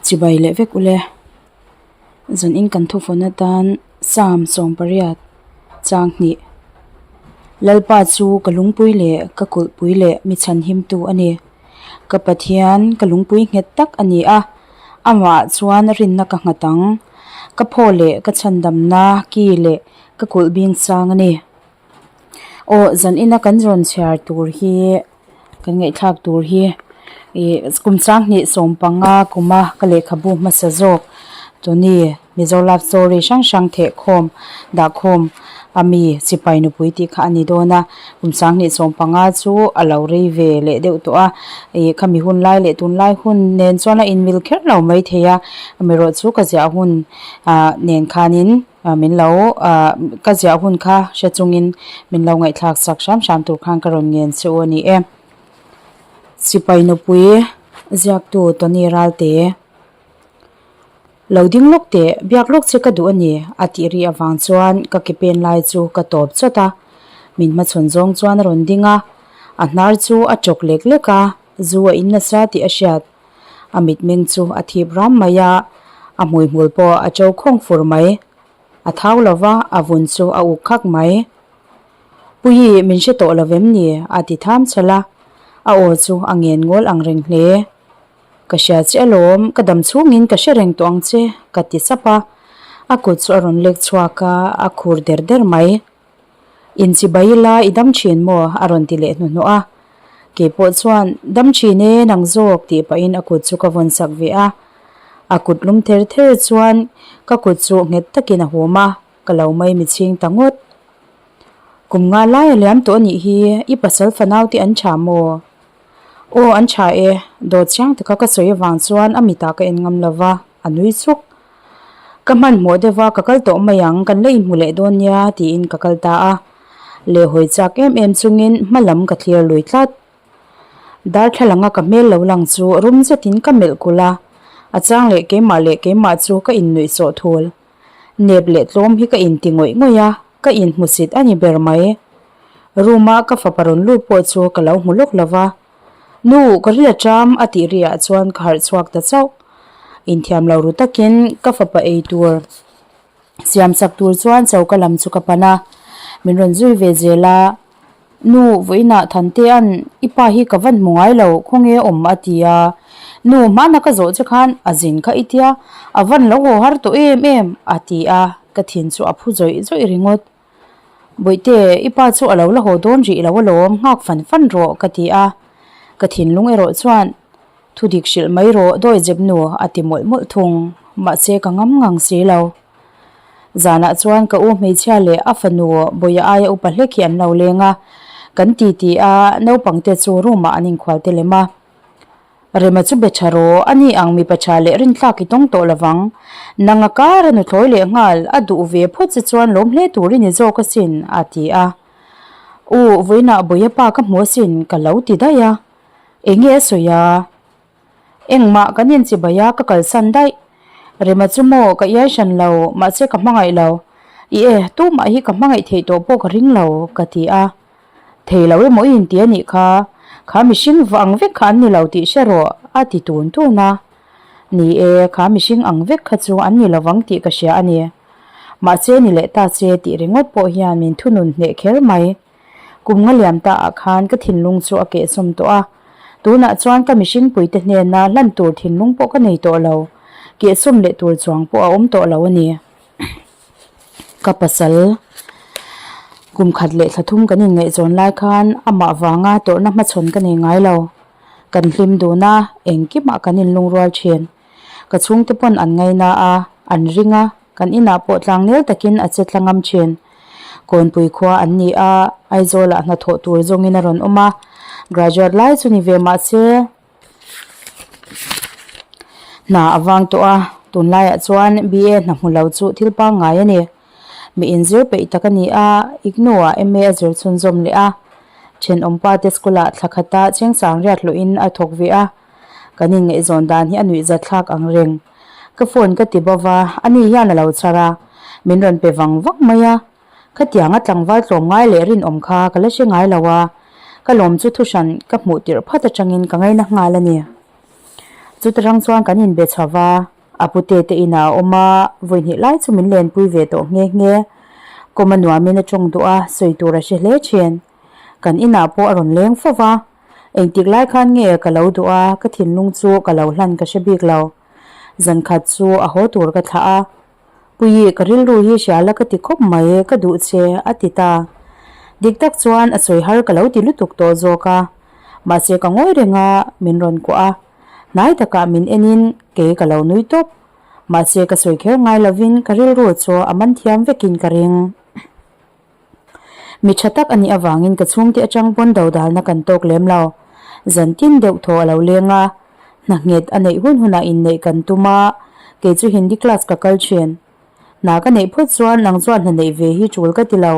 Chibai leh vek ule. Zanin kan thufawn atan Psalm 80 chang hnih. Lalpa chu ka lungpui leh ka kulhpui leh mi chhanhimtu a ni. Ka Pathian ka lungpui nghet tak a ni a, amah chuan rinna ka nghat ang. Ka phaw leh ka chhandamna ki leh ka kulh bing chang a ni. Aw zan ina kan rawn chhiar tur hi kan ngaihthlak tur hi ih kum sanghnih 15 kuma ka lehkhabu hmasa zawk tuni Mizo love story hrang hrang theh khawm dah khawm a mi sipai nupui tih kha a ni dawn a kum sanghnih 15 chu a lo rei ve leh deuh tawh a ih khami hun lai leh tunlai hun nen chuan a inmil kher lo maithei a amaherawh chu ka ziah hun ah nen khanin. Min lo ka ziah hun kha hre chungin min lo ngaihthlak sak hram hram tur khan ka rawn ngen che u a ni e. Sipai nupui ziaktu Tony Ralte Lo ding lawk teh, biak lawk che ka duh a ni a tih ri avang chuan ka ke pen lai chu ka tawp chawt a. Min hmachhawn zawng chuan a rawn ding a, a hnar chu a chawk lek lek a, zu a in nasa tih a hriat. A mitmeng chu a thip ram mai a, a hmuihmul pawh a to khawng fur mai. A thau lo va, a vun chu a uk khak mai. Puii, min hre tawh lo vem ni? a ti tham chhalh a, a aw chu a ngen ngawl ang reng hle. Ka hria che alawm, ka dam chhungin ka hre reng tawh ang che, ka ti sap a. A kut chu a rawn lek chhuak a, a khur der der mai. Inchibai ila i dam thin maw? a rawn ti leh hnuhnawh a. Kei pawh chuan, Dam thin e, nang zawk tih pahin a kut chu ka vawn sak ve a. A kut lum ther ther chuan ka kut chu nghet takin a hum a, ka lo mai mi chhing ta ngawt. Kum nga lai a liam tawh a nih hi, i pasal fanau te an tha maw? Aw an tha e, dawt chiang taka ka sawi avang chuan a mitah ka en ngam lo va, a nui chuk. Ka hmanhmawh deuh va, ka kal tawh mai ang, kan la inhmu leh dawn nia tiin ka kal ta a. Lehhawi chak em em chungin hma lam ka thlir lui tlat. Darthlalanga ka hmel lo lang chu rum zetin ka melh kulh a, a chang leh keimah leh keimah chu ka innuih sawh thul. Nep leh tlawm hi ka inti ngawih ngawih a, ka inhmusit a ni ber mai. Room a ka fapa rawn lut pawh chu ka lo hmu lawk lo va. Nu, ka ril a ṭam a tih ri ah chuan ka harh chhuak ta chauh. Inthiam lo ru takin ka fapa ei tur siam chak tur chuan choka lam chu ka pan a. Min rawn zui ve zel a, Nu, vawiinah Thantea'n i pa hi ka van hmu ngai lo, khawnge a awm a ti a. Nu, hmana ka zawh che khan a zin kha i tia, a van lo haw har tawh em em a ti a, ka thin chu a phu zawih zawih ringawt. Bawihte, i pa chu a lo la haw dawn rih lo alawm, nghak fan fan rawh, ka ti a. Ka thinlung erawh chuan, Thu dik hrilh mai rawh, dawi zep nu, a ti mawlh mawlh thung. Mahse, ka ngam ngang si lo. Zanah chuan ka u hmeichhia leh a fanu Bawia aia upa hlek hi an lo leng a. Kan ti ti a, naupangte chu room ah an inkhual te lem a. Rema chu be tha rawh, a ni ang mipa tha leh rintlak i tawng tawh lovang. Nang a kar a nuthlawi leh nghal, a duh ve phawt che chuan lawm hle tur i ni zawk asin, a ti a. U, vawiinah Bawia pa ka hmu asin, ka lo ti daih a. Enge a sawi a? Engmah kan inchibai a, ka kalsan daih. Rema chu maw, ka iai hran lo, mahse ka hmangaih lo. I e, tumah hi ka hmangaih theih tawh pawh ka ring lo, ka ti a. Thei lo emaw i inti a nih kha, kha mihring va ang vek kha an ni lo tih hre rawh, a ti tun tun a. Ni e, kha mihring ang vek kha chu an ni lovang tih ka hria a ni. Mahse ni leh ta che tih ringawt pawh hian min thunun hneh kher mai. Kum nga liam ta ah khan ka thinlung chu a kehsawm tawh a. Tunah chuan ka mihring puite hnena hlan tur thinlung pawh ka nei tawh lo. Kehsawm leh tur chuang pawh a awm tawh lo a ni. Ka pasal kum khat leh thla thum kan inngaihzawn lai khan amah vanga tawrhna hmachhawn ka nei ngai lo. Kan hlim dun a, engkimah kan inlungrual thin. Ka chhungte pawn an ngaina a, an ring a, kan inah pawh tlangnel takin a che tla ngam thin. Kawnpui khua an ni a, Aizawlah hnathawh tur zawngin a rawn awm a, graduate lai chu ni ve mahse, Hna a vang tawh a, tunlaiah chuan BA hna hmu lo chu thil pangngai a ni. Mi inzir peih tak a ni a, IGNOU ah MA a zir chhunzawm leh a. Thenawmpa te school ah thla khata chengchang riat hlawhin a thawk ve a. Kan inngaihzawn dan hi a nuihzat thlak ang reng. Ka phone ka ti bo va, ani hian a lo chhar a, min rawn pe vang vang mai a. Khatianga tlangval tlawm ngai leh rinawm kha ka la hre ngai lo a, ka lawm chu thuhran ka hmuh tirh phat atangin ka ngaina nghal a ni. Chuta rang chuan kan inbe chho va, a pute te inah a awm a, vawi hnih lai chu min lenpui ve tawh nghe nghe. Kawm a nuamin a tawng duh a, sawi tur a hre hle thin. Kan inah pawh a rawn leng fo va, engtik lai khan nge ka lo duh a, ka thinlung chu ka lo hlan ka hre bik lo. Zan khat chu a haw tur ka thlah a, Puii, ka rilru hi hria la ka ti khawp mai, ka duh che, a ti ta. Dik tak chuan a sawi har ka lo ti lutuk tawh zawk a. Mahse ka ngawi reng a, min rawn kuah a. Hnai takah min enin kei ka lo nui tawp. Mahse ka sawi kher ngai lovin ka rilru chu a man thiam vekin ka ring. Mi tha tak a nih avangin ka chhungte atang pawn dodalna kan tawk lem lo. Zan tin deuh thaw a lo leng a, hna nghet a neih hun hunah inneih kan tum a, kei chu Hindi class ka kal thin. Hna ka neih phawt chuan nang chuan hna neih ve hi tul ka ti lo.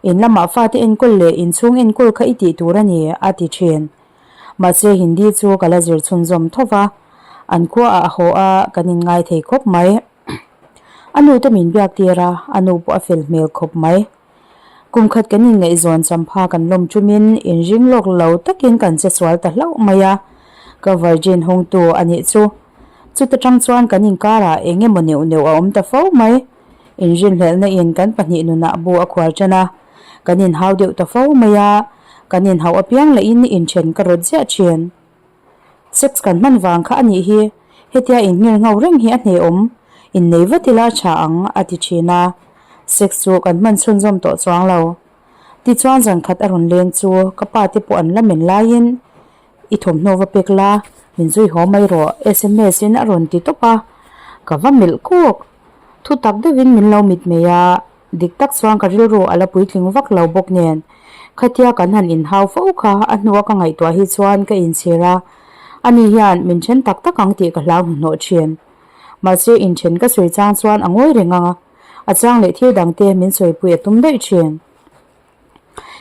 In lamah fate enkawl leh inchhung enkawl kha i tih tur a ni, a ti thin. Mahse Hindi chu ka la zir chhunzawm tho va, an khuaah a haw a, kan inngai thei khawp mai. A nu te min biak tir a, a nu pawh a fel hmel khawp mai. Kum khat kan inngaihzawn champha kan lawm ṭumin inring lawk lo takin kan che sual ta hlauh mai a, ka virgin hawngtu a nih chu. Chuta ṭang chuan kan inkarah eng emaw neuh neuh a awm ta fo mai. Inrinhlelhna in kan pahnih nunah bu a khuar ṭan a, kan inhau deuh ta fo mai a, kan inhauh apiang lahin inṭhen ka rawt ziah ṭhin. Sex kan hman vang kha a nih hi, hetia inhmel ngho reng hi a hnehawm, innei vat ila a tha ang a ti thin a, sex chu kan hman chhunzawm tawh chuang lo. Tichuan zan khat a rawn leng chu ka pa te pawh an la men laiin i thawmhnaw va pek la, min zui haw mai rawh sms in a rawn ti tawp a, ka va melh kawk. Thu tak deuhin min lo mitmei a. Dik tak chuan ka rilru a la puitling vak lo bawk nen, khatia kan han inhau fo kha a hnua ka ngaihtuah hi chuan ka inchhir a, ani hian min then tak tak ang tih ka hlau hnuhnawh thin. Mahse inthen ka sawi chang chuan a ngawi reng ang a, a chang leh thil dangte min sawipui a tum daih thin.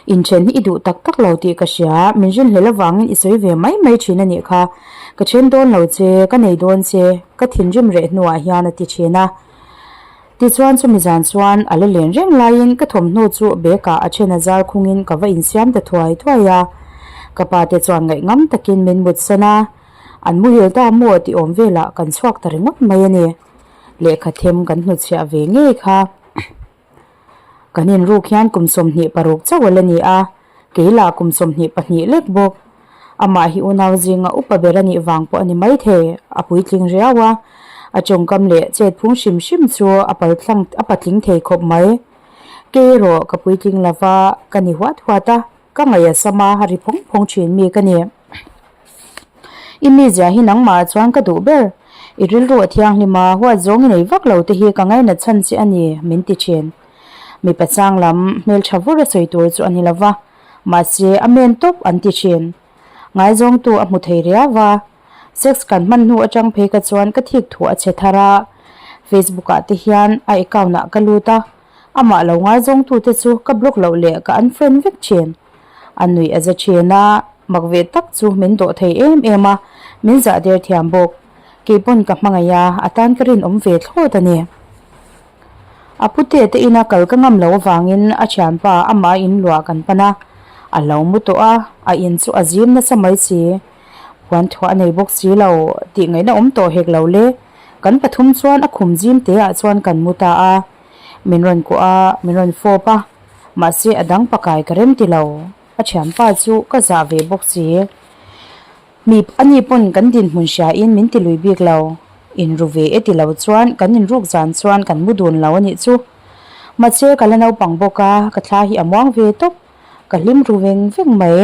Inthen hi i duh tak tak lo tih ka hria, min rinhlel avangin i sawi ve mai mai thin a nih kha. Ka then dawn lo che, ka nei dawn che, ka thinrim reh hnuah hian a ti thin a. Tichuan chumi zan chuan a la len reng laiin ka thawmhnaw chu bag ah a then a zar khungin ka va insiam ta thuai thuai a. Ka pa te chuan ngaihngam takin min mutsan a, an muhil ta maw tih awm velah kan chhuak ta ringawt mai a ni. Lehkha them kan hnutchhiah ve ngei kha. Kan inruk hian kum 26 chauh a la ni a, kei lah kum 22 lek bawk. Amah hi unau zinga upa ber a nih vang pawh a ni maithei, a puitling riau a, a tawngkam leh chet phung hrim hrim chu a palthlang a patling thei khawp mai. Kei erawh ka puitling lova ka ni huat huat a, Ka ngaih a sam a, ri phawng phawng thin mi ka ni. I mizia hi nangmah chuan ka duh ber. I rilru a thianghlim a, huat zawng i nei vak lo te hi ka ngainat chhan che a ni, min ti thin. Mipa chang lam hmeltha vur a sawi tur chu a ni lo va, mahse a men tawp an ti thin. Ngaizawngtu a hmu thei riau a, sex kan hman hnu atang phei ka chuan ka thik thu a chhe thar a, Facebook ah te hian a account ah ka lut a, Amah lo ngaizawngtute chu ka block loh leh ka unfriend vek thin. A nuih a za thin a, mak ve tak chu min dawh thei em em a, min zah der thiam bawk. Kei pawn ka hmangaih a, a tan ka rinawm ve thlawt a ni. A pute te ina kal ka ngam loh avangin a thianpa amah in luah kan pan a, a lo mu tawh a, a in chu a zim nasa mai si. Puan thuah a nei bawk si lo tih ngaihna awm tawh hek lo le. Kan pathum chuan a khum zim te ah chuan kan mu ta a. Min rawn kuah a, min rawn fawp a, mahse a dang pakai ka rem ti lo. A thianpa chu ka zah ve bawk si. Mi ani pawn kan dinhmun hria in min ti lui bik lo. Inru ve e ti lo chuan kan inruk zan chuan kan mu dun lo a nih chu. Mahse ka la naupang bawk a, ka thla hi a muang ve tawp. Ka hlim ru veng veng mai.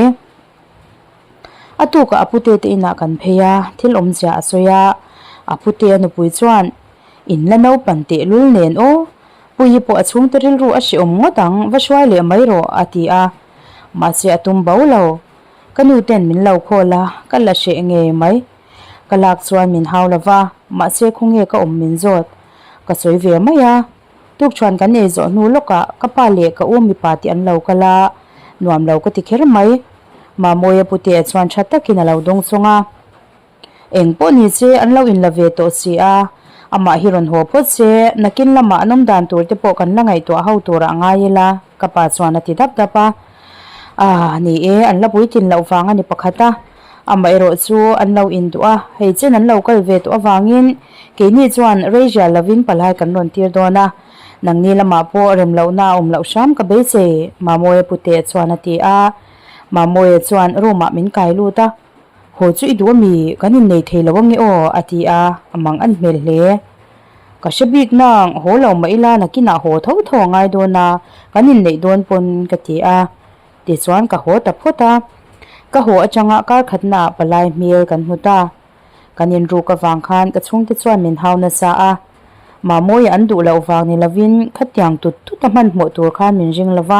A tukah a pute te inah kan phei a, thil awmzia a sawi a, a pute a nupui chuan, In la naupan tehlul nen aw, Puii pawh a chhungte rilru a hrehawm ngawt ang, va hruai leh mai rawh, a ti a. Mahse a tum bo lo. Ka nu ten min lo call a, ka la hreh ngei mai. Ka lak chuan min hau lo va, mahse khawnge ka awm min zawt. Ka sawi ve mai a. Tukṭhuan kan ei zawh hnu lawkah ka pa leh ka u mipa te an lo kal a, nuam lo ka ti kher mai. Mamawia putea chuan ṭha takin a lo dawng chawng a. Eng pawh ni che an lo inla ve tawh si a, amah hi rawn haw phawt se, nakin lamah an awm dan tur te pawh kan la ngaihtuah ho turah ngai ila, ka pa chuan a ti dap dap a. Aah, ni e, an la puitlin loh vang a ni pakhat a. Amaherawh chu an lo induh a, hei chen an lo kal ve tawh avangin keini chuan rei rial lovin palai kan rawn tir dawn a, nangni lamah pawh rem lohna a awm loh hram ka beisei, Mamawia pute chuan a ti a. Mamawia chuan room ah min kai lut a, Haw chu i duh ami? Kan innei thei lo ange aw, a ti a, a mang an hmel hle. Ka hre bik nang, haw lo mah ila nakinah haw tho tho a ngai dawn a, kan inneih dawn pawn ka ti a. Tichuan ka haw ta phawt a, ka haw atanga kar khatnaah palai hmel kan hmu ta. Kan inruk avang khan ka chhungte chuan min hau nasa a, Mamawia an duh loh vang ni lovin khatiang tut tut a hmanhmawh tur khan min ring lova,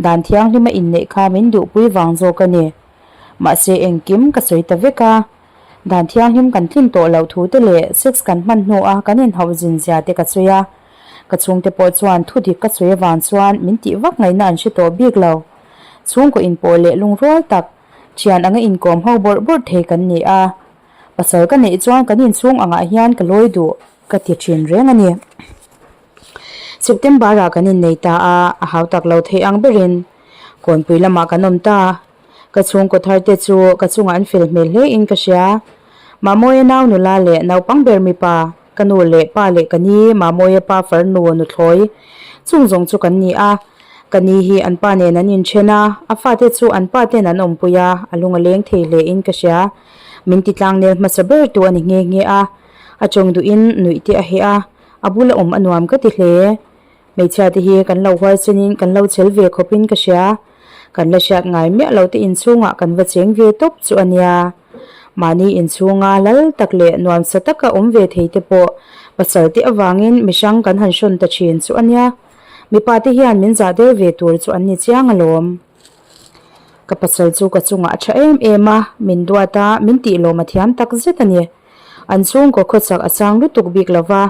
dan thianghlima inneih kha min duhpui vang zawk a ni. Mahse engkim ka sawi ta vek a, dan thianghlim kan tlin tawh loh thu te leh sex kan hman hnu a kan inhauh zin zia te ka sawi a, ka chhungte pawh chuan thu dik ka sawi avang chuan min tih vak ngaihna an hre tawh bik lo. Chhungkaw inpawh leh lungrual tak, thian anga inkawm ho bawrh bawrh thei kan ni a, pasal ka neih chuan kan inchhung angah hian ka lawi duh ka ti thin reng a ni. September ah kan innei ta a, a hau tak lo theih ang berin Kawnpui lamah kan awm ta. Ka chhungkaw thar te chu ka chungah an fel hmel hle in ka hria. Mamawia nau nula leh naupang ber mipa, ka nu leh pa leh ka ni Mamawia pa farnu nuthlawi chung zawng chu kan ni a. Ka ni hi an pa nen an inthen a, a fate chu an pa ten an awmpui a, a lung a leng thei hle in ka hria. Min ti tlangnel hmasa ber tu a ni nghe nghe a. A tawng duhin nuih te a heh a, a bula awm a nuam ka ti hle. Hmeichhia te hi kan lo huaisenin kan lo chel ve khawpin ka hria. Kan la hriat ngai miah lo te inchhungah kan va cheng ve tawp chu a nia. Mahni inchhunga lal tak leh nuamsa taka awm ve thei te pawh pasal te avangin mihrang kan han hrawn ta thin chu a nia. Mipa te hian min zah der ve tur chu an ni chiang alawm. Ka pasal chu ka chungah a tha em em a, min duat a, min tih lawm a thiam tak zet a ni. An chhungkaw khawchak a sang lutuk bik lo va,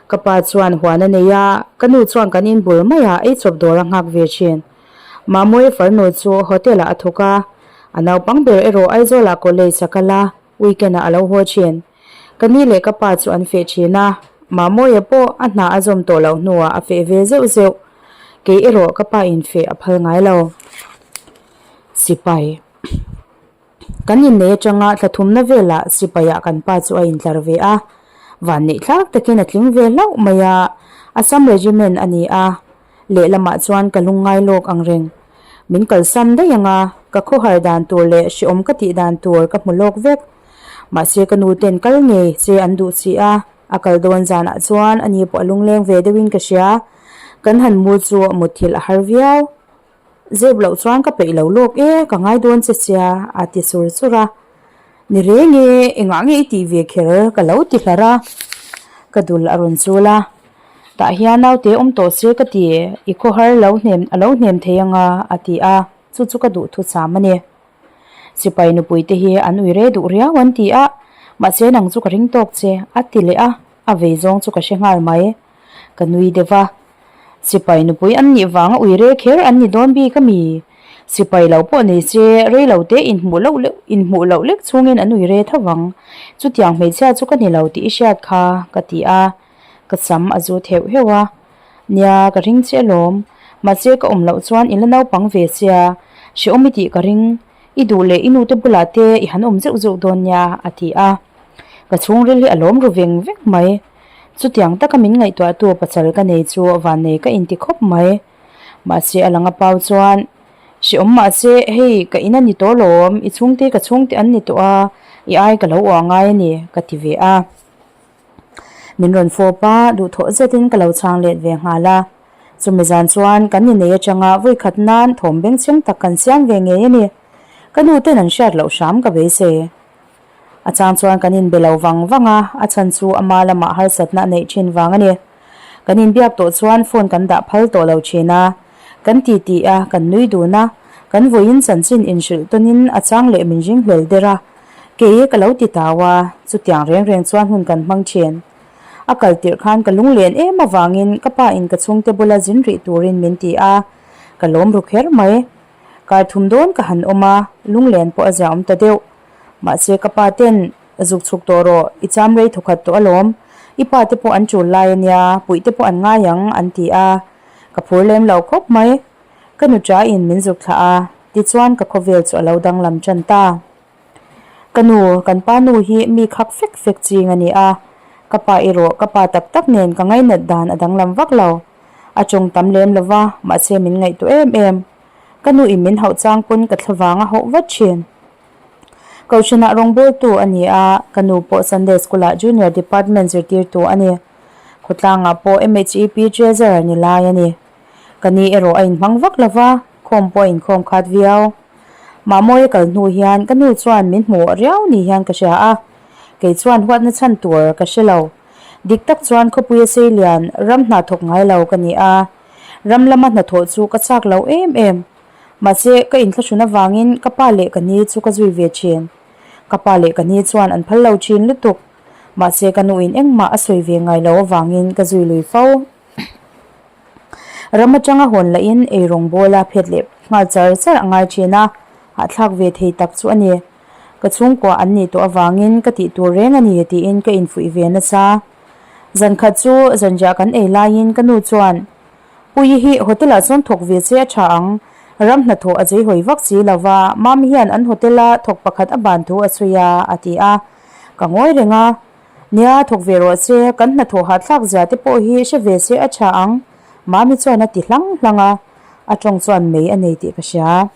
ka pa chuan huan a nei a, ka nu chuan kan inbul maiah eichawp dawr a nghak ve thin. Mamawia farnu chu hotel ah a thawk a, a naupang ber erawh Aizawl ah college a kal a, weekend ah a lo haw thin. Ka ni leh ka pa chu an feh thin a, Mamawia pawh a hna a zawm tawh loh hnuah a feh ve zeuh zeuh. Kei erawh ka pa in feh a phal ngai lo. Sipai. Kan innei atanga thla thumna velah sipaiah kan pa chu a intlar ve a, vanneih thlak takin a tling ve hlauh mai a, Assam Regiment a ni a, lehlamah chuan ka lungngai lawk ang reng. Min kalsan daih ang a, ka khawhar dan tur leh hreawm ka tih dan tur ka hmu lawk vek. Mahse ka nu ten kal ngei che an duh si a, a kal dawn zanah chuan ani pawh a lungleng ve deuhin ka hria. Kan han mu chu mutthilh a har viau. Zep loh chuan ka peih lo lawk e, ka ngai dawn che sia, a ti sur sur a. Ni reng e, engah nge i tih ve kher ka lo ti hlar a, ka dul a rawn chul a. Tah hian naute awm tawh se ka ti, i khawhar lo hnem a lo hnem thei anga, a ti a, chu chu ka duh thucham a ni. Sipai nupui te hi an ui rei duh riau an ti a, mahse nang chu ka ring tawk che, a ti leh a, a vei zawng chu ka hre nghal mai. Ka nui deuh a, Sipai nupui an nih vanga ui rei kher an ni dawn bik a mi? Sipai lo pawh nei se rei lo te inhmuh loh leh inhmuh loh lek chhungin an ui rei tho vang. Chutiang hmeichhia chu ka ni lo tih i hriat kha, ka ti a. Ka sam a zu theuh heuh a. Nia, ka ring che alawm. Mahse ka awm loh chuan i la naupang ve sia. Hrehawm i tih ka ring. I duh leh i nute bulah te i han awm zeuh zeuh dawn nia, a ti a. Ka chhungril hi a lawm ru veng veng mai. Chutiang taka min ngaihtuahtu pasal ka nei chu vannei ka inti khawp mai. Mahse a lang a pau chuan, Hrehawm mahse hei ka in a ni tawh lawm, i chhungte ka chhungte an ni tawh a, i ai ka lo uah ngai a ni, ka ti ve a. Min rawn fawp a, duhthawh zetin ka lo chhang let ve nghal a. Chumi zan chuan kan innei atanga vawikhat nan thawm bengchheng tak kan siam ve ngei a ni. Ka nu ten an hriat loh hram ka beisei. A chang chuan kan inbe lo vang vang a, a chhan chu ama lamah harsatna a neih thin vang a ni. Kan inbiak tawh chuan phone kan dah phal tawh lo thin a, kan ti ti a, kan nui dun a, kan vawiin chanchin inhrilh tawnin a chang leh min ring hlel der a, kei ka lo ti tau a, chutiang reng reng chuan hun kan hmang thin. A kal tirh khan ka lunglen em avangin ka pa in ka chhungte bula zin rih turin min ti a, ka lawm ru kher mai. Kar thum dawn ka han awm a, lunglen pawh a ziaawm ta deuh. Mahse ka pa ten zuk chhuk tawh rawh, i cham rei thawkhat tawh alawm, i pa te pawh an tul lai ania, puih te pawh an ngai ang an ti a, ka phur lem lo khawp mai. Ka nu ṭa in min zuk thlah a, tichuan ka khawvel chu a lo danglam ṭan ta. Ka nu, kan pa nu hi mi khak fek fek ching a ni a, ka pa erawh ka pa tak tak nen ka ngainat dan a danglam vak lo. A tawng tam lem lo va, mahse min ngaihtuah em em. Ka nu in min hauh chang pawn ka thlavang a hauh vat thin. Kohhranah rawngbawltu a ni a, ka nu pawh Sunday School-ah Junior Department zirtirtu a ni. Khawtlangah pawh MHEP Treasurer ni lai a ni. Ka ni erawh a inhmang vak lo va, khawm pawh a inkhawm khat viau. Mahmawia kal hnu hian ka nu chuan min hmuh riau ni hian ka hria a, kei chuan huatna chhan tur ka hre lo. Dik tak chuan khawpuia seilian ram hna thawk ngai lo ka ni a, ram lama hnathawh chu ka chak lo em em. Mahse, ka inthlahrun avangin ka pa leh ka ni chu ka zui ve thin. Ka pa leh ka ni chuan an phal lo thin lutuk. Mahse, ka nuin engmah a sawi ve ngai lo avangin ka zui lui fo. Ram atanga hawn lahin eirawng bawla phet leh nghal char char a ngai thin a, hahthlak ve thei tak chu a ni. Ka chhungkua an nih tawh avangin ka tih tur reng a ni tiin ka infuih ve nasa. Zankhat chu zanriah kan ei laiin ka nu chuan, Puii hi hotel ah chuan thawk ve che a tha ang. Ram hnathawh a zeihawi vak si lo va, Mami hian an hotel a thawk pakhat a ban thu a sawi a, a ti a. Ka ngawi reng a, Nia, thawk ve rawh che, kan hnathawh hahthlak zia te pawh hi hre ve se a tha ang, Mami chuan a ti hlang hlang a, a tawng chuan mei a nei tih ka hria.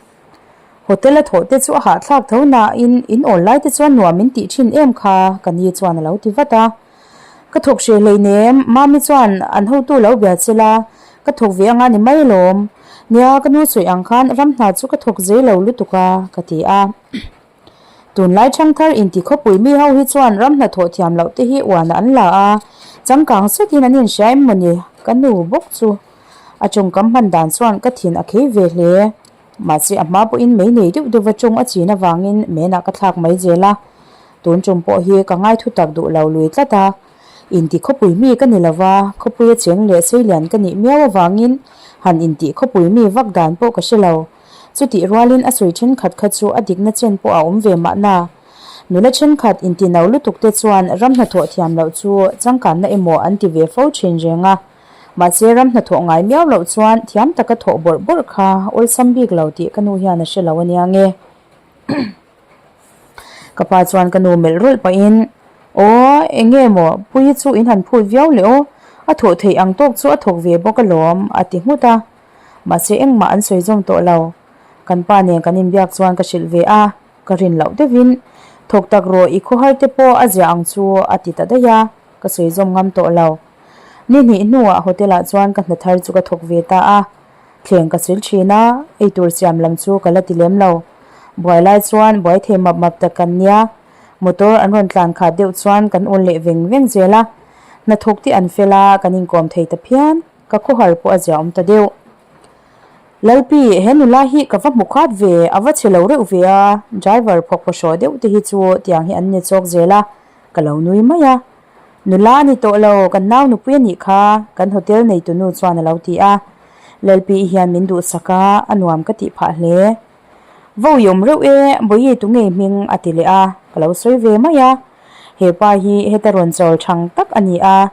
Hotel a thawh te chu a hahthlak tho nain in awl lai te chuan nuam min tih thin em kha, ka ni chuan a lo ti vat a. Ka thawk hreh hleinem, Mami chuan an hotu lo bia che la, ka thawk ve anga ni mai alawm. Nia, ka nu sawi ang khan ram hna chu ka thawk zei lo lutuk a, ka ti a. Tunlai thangthar inti khawpui mi ho hi chuan ram hnathawh thiam loh te hi uanah an la a, changkang zetin an inhria em mawni, ka nu bawk chu a tawngkam hman dan chuan ka thin a khei ve hle. Mahse a hma pawhin mei nei deuh deuh va tawng a chin avangin menah ka thlak mai zel a, tun tum pawh hi ka ngai thu tak duh lo lui tlat a, inti khawpui mi ka ni lova, khawpuia cheng leh seilian ka nih miau avangin han inti khawpui mi vak dan pawh ka hre lo. Chutih rualin a sawi thenkhat kha chu a dikna chen pawh a awm ve mahna. Nula thenkhat intino lutuk te chuan ram hnathawh thiam loh chu changkanna emaw an ti ve fo thin reng a. Mahse ram hnathawh ngai miau loh chuan thiam taka thawh bawrh bawrh kha awlsam bik lo tih ka nu hian a hre lo ania nge. Ka pa chuan ka nu melh rawlh pahin, Aw, eng nge maw, Puii chu in han phut viau leh aw, a thawh theih ang tawk chu a thawk ve bawk alawm, a ti nghut a. Mahse engmah an sawi zawm tawh lo. Kan pa nen kan inbiak chuan ka hrilh ve a, ka rin loh deuhin, Thawk tak rawh, i khawhar te pawh a ziah ang chu, a ti ta daih a, ka sawi zawm ngam tawh lo. Ni hnih hnuah hotel ah chuan ka hna thar chu ka thawk ve ta a, thleng ka sil thin a, eitur siam lam chu ka la ti lem lo. Buai lai chuan buai thei map map tak kan nia, motor an rawn tlan khat deuh chuan kan awn leh veng veng zel a, hnathawk te an fel a, kan inkawm thei ta phian, ka khawhar pawh a ziaawm ta deuh. Lalpi, he nula hi ka va hmu khat ve, a va chhe lo reuh ve a, driver phawk phaw hraw deuh te hi chu tiang hi an ni chawk zel a, ka lo nui mai a. Nula a ni tawh lo, kan nau nupui a nih kha, kan hotel neitu nu chuan a lo ti a. Lalpi hian min duhsak a, a nuam ka tih phah hle. Vo i awm reuh e, Bawihi tu ngei hming a ti leh a, ka lo sawi ve mai a. He pa hi heta rawn chawl thang tak a ni a,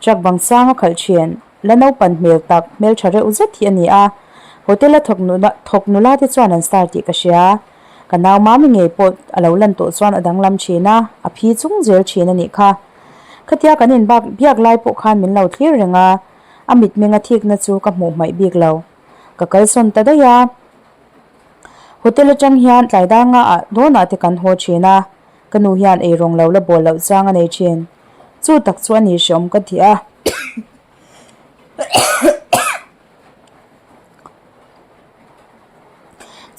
truck bang sang a khalh thin, la naupan hmel tak, hmeltha reuh zet hi a ni a. Hotel a thawk thawk nula te chuan an star tih ka hria. Ka nau mami ngei pawh a lo lan tawh chuan a danglam thin a, a phi chung zel thin a nih kha. Khatia kan inbak biak lai pawh khan min lo thlir reng a, a mitmeng a thikna chu ka hmuh hmaih bik lo. Ka kalsawn ta daih a. Hotel atang hian tlai danga ah dawnah te kan haw thin a, ka nu hian eirawng lo la bawl loh chang a nei thin. Chu tak chu a ni hreawm ka ti a.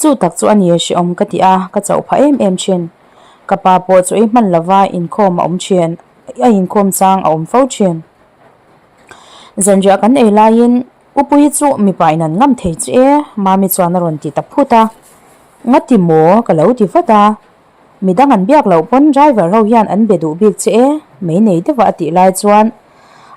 Chu tak chu a ni hreawm ka ti a, ka chauh phah em em thin. Ka pa pawh chu ei hman lova inkhawm a awm thin, a inkhawm chang a awm fo thin. Zanriah kan ei laiin Upuii chu mipa in an ngam thei che e, Mami chuan a rawn ti ta phut a. Ngati maw? ka lo ti vat a. Midang an biak loh pawn driver ho hian an be duh bik che e, mei nei deuha a tih lai chuan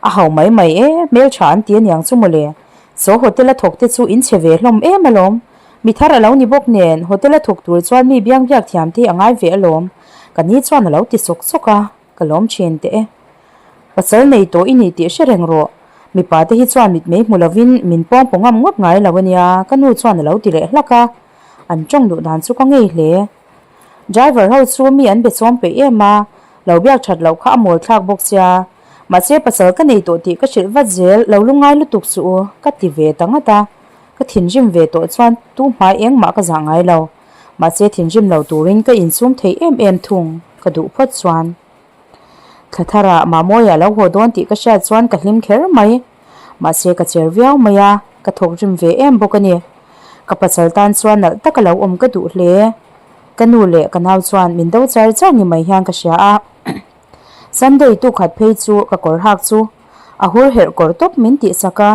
a ho mai mai e, hmeltha an ti aniang chu mawle. Saw hotel a thawk te chu in chhe ve hlawm em alawm. Mi thar a lo ni bawk nen hotel a thawk tur chuan mi biang biak thiam te hi a ngai ve alawm. Ka ni chuan a lo ti sawk sawk a, ka lawm thin teh e. Pasal nei tawh i ni tih hre reng rawh. Mipa te hi chuan mitmei hmu lovin min pawng paw ngam ngawt ngai lo ania, ka nu chuan a lo ti leh hlak a. An tawng duh dan chu ka ngei hle. Driver ho chu mi an be chawm peih em a, lo biak that loh kha a mawl thlak bawk sia. Mahse pasal ka nei tawh tih ka hrilh vat zel, lo lungngai lutuk suh u, ka ti ve ta ngat a. Ka thinrim ve tawh chuan tu hmai engmah ka zah ngai lo. Mahse thinrim lo turin ka insum thei em em thung, ka duh phawt chuan. Thla tharah Mamawia lo haw dawn tih ka hriat chuan ka hlim kher mai. Mahse ka cher viau mai a, ka thawk rim ve em bawk a ni. Ka pasal tan chuan nalh taka lo awm ka duh hle. Ka nu leh ka nau chuan min do char char ni mai hian ka hria a. Sunday tukhat phei chu ka kawr hak chu a hur herh kawr tawp min tih sak a.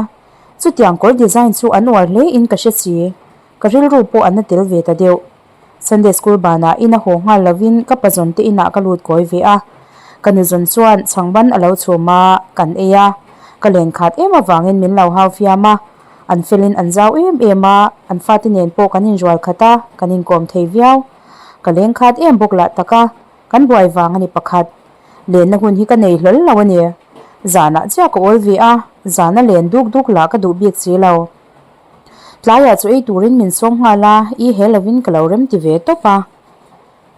Chutiang kawr design chu an uar hle in ka hre si. Ka rilru pawh an na tel ve ta deuh. Sunday school banah ina haw nghal lovin ka pazawn te inah ka lut kawi ve a. Ka nuzawn chuan chhangban a lo chhum a, kan ei a. Ka len khat em avangin min lo hau fiam a. An felin an zau em em a, an fate nen pawh kan inrual khat a, kan inkawm thei viau. Ka leng khat em bawk lah tak a, kan buai vang a ni pakhat. Lenna hun hi ka nei hlawl lo a ni. Zanah chiah ka awl ve a, zana len duk duk lah ka duh bik si lo. Tlaiah chu ei turin min sawm nghal a, i he lovin ka lo rem ti ve tawp a.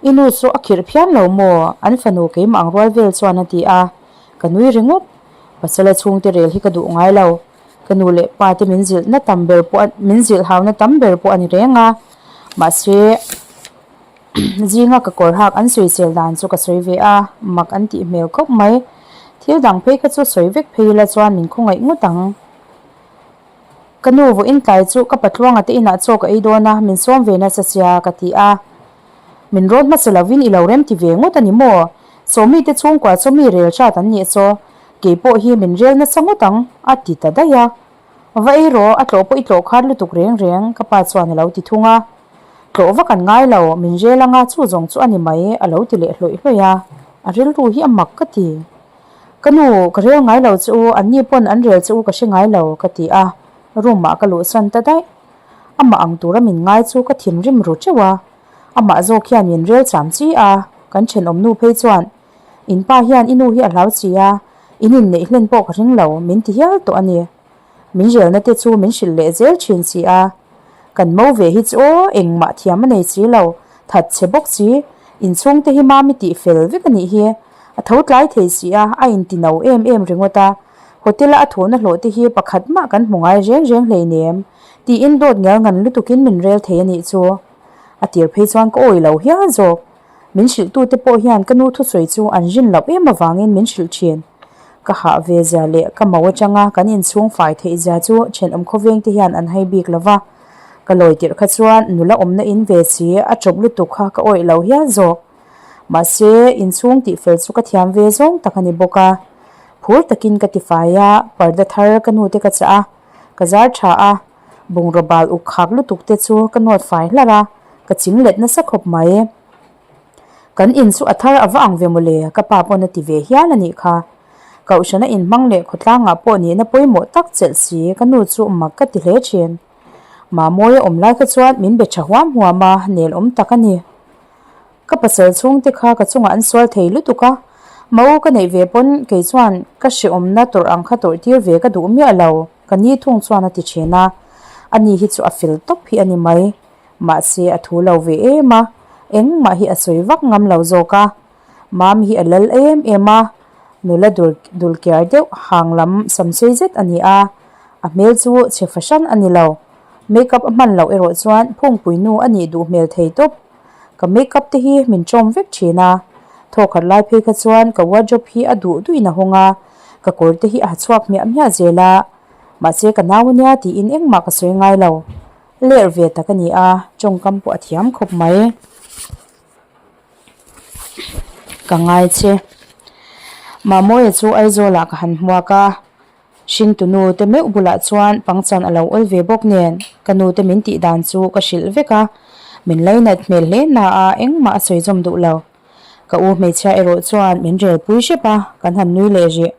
I nu chu a khirh phian lo maw? An fanu keimah ang rual vel chuan a ti a, ka nui ringawt. Pasala chhungte rel hi ka duh ngai lo. Ka nu leh pa te min zilhna tam ber pawh min zilh hauna tam ber pawh a ni reng a. Mahse, zinga ka kawr hak an sawisel dan chu ka sawi ve a, mak an tih hmel khawp mai. Thil dang phei kha chu sawi vek phei ila chuan min khawngaih ngawt ang. Ka nu vawiin tlai chu ka patluanga te inah chaw ka ei dawn a, min sawm ve nasa sia ka ti a. Min rawn hmasa lovin i lo rem ti ve ngawt a ni maw? Sawmi te chhungkua chaw mi rel hrat an nih chaw, kei pawh hi min rel nasa ngawt ang a ti ta daih a. Va ei rawh, a tlawh pawh i tlawh khat lutuk reng reng ka pa chuan a lo ti thung a. Tlawh vak an ngai lo, min rel anga chu zawng chu a ni mai a lo ti leh hlawih hlawih a, a rilru hi a mak ka ti. Ka nu, ka rel ngai lo che u, anni pawn an rel che u ka hre ngai lo, ka ti a, room ah ka luhsan ta daih. Amah ang tura min ngai chu ka thinrim ru teuh a, amah zawk hian min rel cham chi a, kan thenawm nu phei chuan, In pa hian i nu hi a hlau chi a, in inneih hlen pawh ka ring lo, min ti hial tawh a ni. Min relna te chu min hrilh leh zel thin si a. Kan mo ve hi chu aw, engmah thiam a nei si lo, that chhe bawk si, inchhung te hi mami tih fel vek a nih hi. A tho tlai thei si a, a inti no em em ringawt a. Hotel a a thawhna hlawh te hi pakhat mah kan hmu ngai reng reng hleinem, tiin dawt ngial ngan lutukin min rel thei a nih chu. A tir phei chuan ka awih lo hial zawk. Min hrilhtute pawh hian ka nu thusawi chu an rin loh em avangin min hrilh thin. Ka hah ve zia leh ka mo atanga kan inchhung fai theih zia chu thenawm khawveng te hian an hai bik lo va. Ka lawi tirh kha chuan nula awmna in ve si a chawp lutuk kha ka awih lo hial zawk. Mahse, inchhung tihfel chu ka thiam ve zawng tak a ni bawk a. Phur takin ka tifai a, parda thar ka nute ka chah a, ka zar tha a. Bungraw bal uk khak lutuk te chu ka nawt fai hlarh a, ka ching let nasa khawp mai. Kan in chu a thar a va ang ve mawle, ka pa pawn a ti ve hial a nih kha. Kohhrana inhmang leh khawtlangah pawh nihna pawimawh tak chelh si ka nu chu mak ka ti hle thin. Mamawia awm lai kha chuan min be tha huam huam a, nel awm tak a ni. Ka pasal chhungte kha ka chungah an sual thei lutuk a, mo ka neih ve pawn kei chuan ka hreawmna tawrh ang kha tawrh tir ve ka duh miah lo, ka ni thung chuan a ti thin a. Ani hi chu a fel tawp hi a ni mai. Mahse a thu lo ve em a, engmah hi a sawi vak ngam lo zawk a. Mami hi a lal em em a, nula dul dulkiar deuh hang lam samsei zet a ni a, a hmel chu chhe fahran a ni lo. Make up a hman loh erawh chuan phungpui nu a nih duh hmel thei tawp. Ka make up te hi min ṭawm vek ṭhin a, thawkhat lai phei kha chuan ka wardrobe hi a duh duhin a hawng a, ka kawr te hi a ha chhuak hmiah hmiah zel a, mahse ka nau ania tiin engmah ka sawi ngai lo. Ler ve tak a ni a, ṭawngkam pawh a thiam khawp mai. Ka ngai che. Mamawia chu Aizawlah ka han hmuak a. Hringtunu te meuh bulah chuan pangchan a lo awl ve bawk nen ka nu te min tih dan chu ka hrilh vek a, min lainat hmel hle na a engmah a sawi zawm duh lo. Ka u hmeichhia erawh chuan min rel pui hrep a, kan han nui leh rih.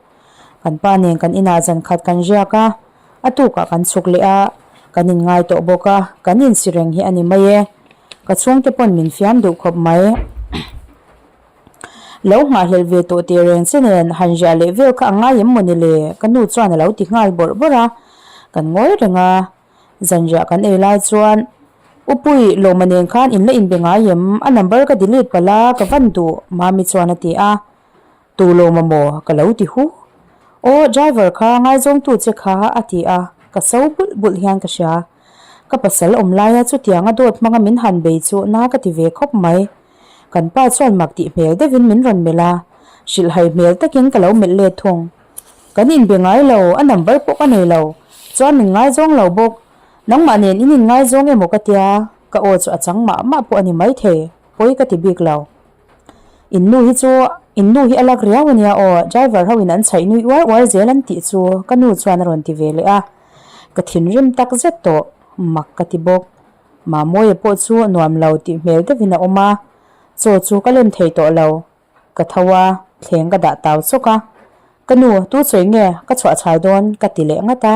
Kan pa nen kan inah zan khat kan riak a, a tukah kan chhuk leh a, kan inngai tawh bawk a, kan insi reng hi a ni mai e. Ka chhungte pawn min fiam duh khawp mai. Lo nghahhlelh ve tawh teh reng che nen han riah leh vel kha a ngai em maw ni le? Ka nu chuan a lo ti nghal bawrh bawrh a, kan ngawi reng a, zanriah kan ei lai chuan. Upui, Lawma nen khan in la inbe ngai em? A number ka delete palh a, ka van duh, Mami chuan a ti a. Tu Lawma maw? Ka lo ti hu. Aw, driver kha ngaizawngtu che kha a ti a, ka so bulh bulh hian ka hria. Ka pasal awm laia chutianga dawt hmanga min han bei chu na ka ti ve khawp mai. Kan pa chuan mak tih hmel deuhin min rawn melh a, hrilhhai hmel takin ka lo melh let thung. Kan inbe ngai lo, a number pawh ka nei lo, chuan min ngaizawng lo bawk. Nangmah nen in inngaizawng emaw ka tia, ka aw chu a chang mah mah pawh a ni maithei, pawi ka ti bik lo. In nu hi chu, in nu hi a lak riau a nia aw, driver ho in an chhaih nui uar uar zel an tih chu ka nu chuan a rawn ti ve leh a. Ka thinrim tak zet tawh, mak ka ti bawk. Mamawia pawh chu nuam lo tih hmel deuhin a awm a, chaw chu ka lem thei tawh lo. Ka tho a, thleng ka dah tau chawk a. Ka nu, tu sawi nge ka chhuah chhai dawn ka ti leh ngat a.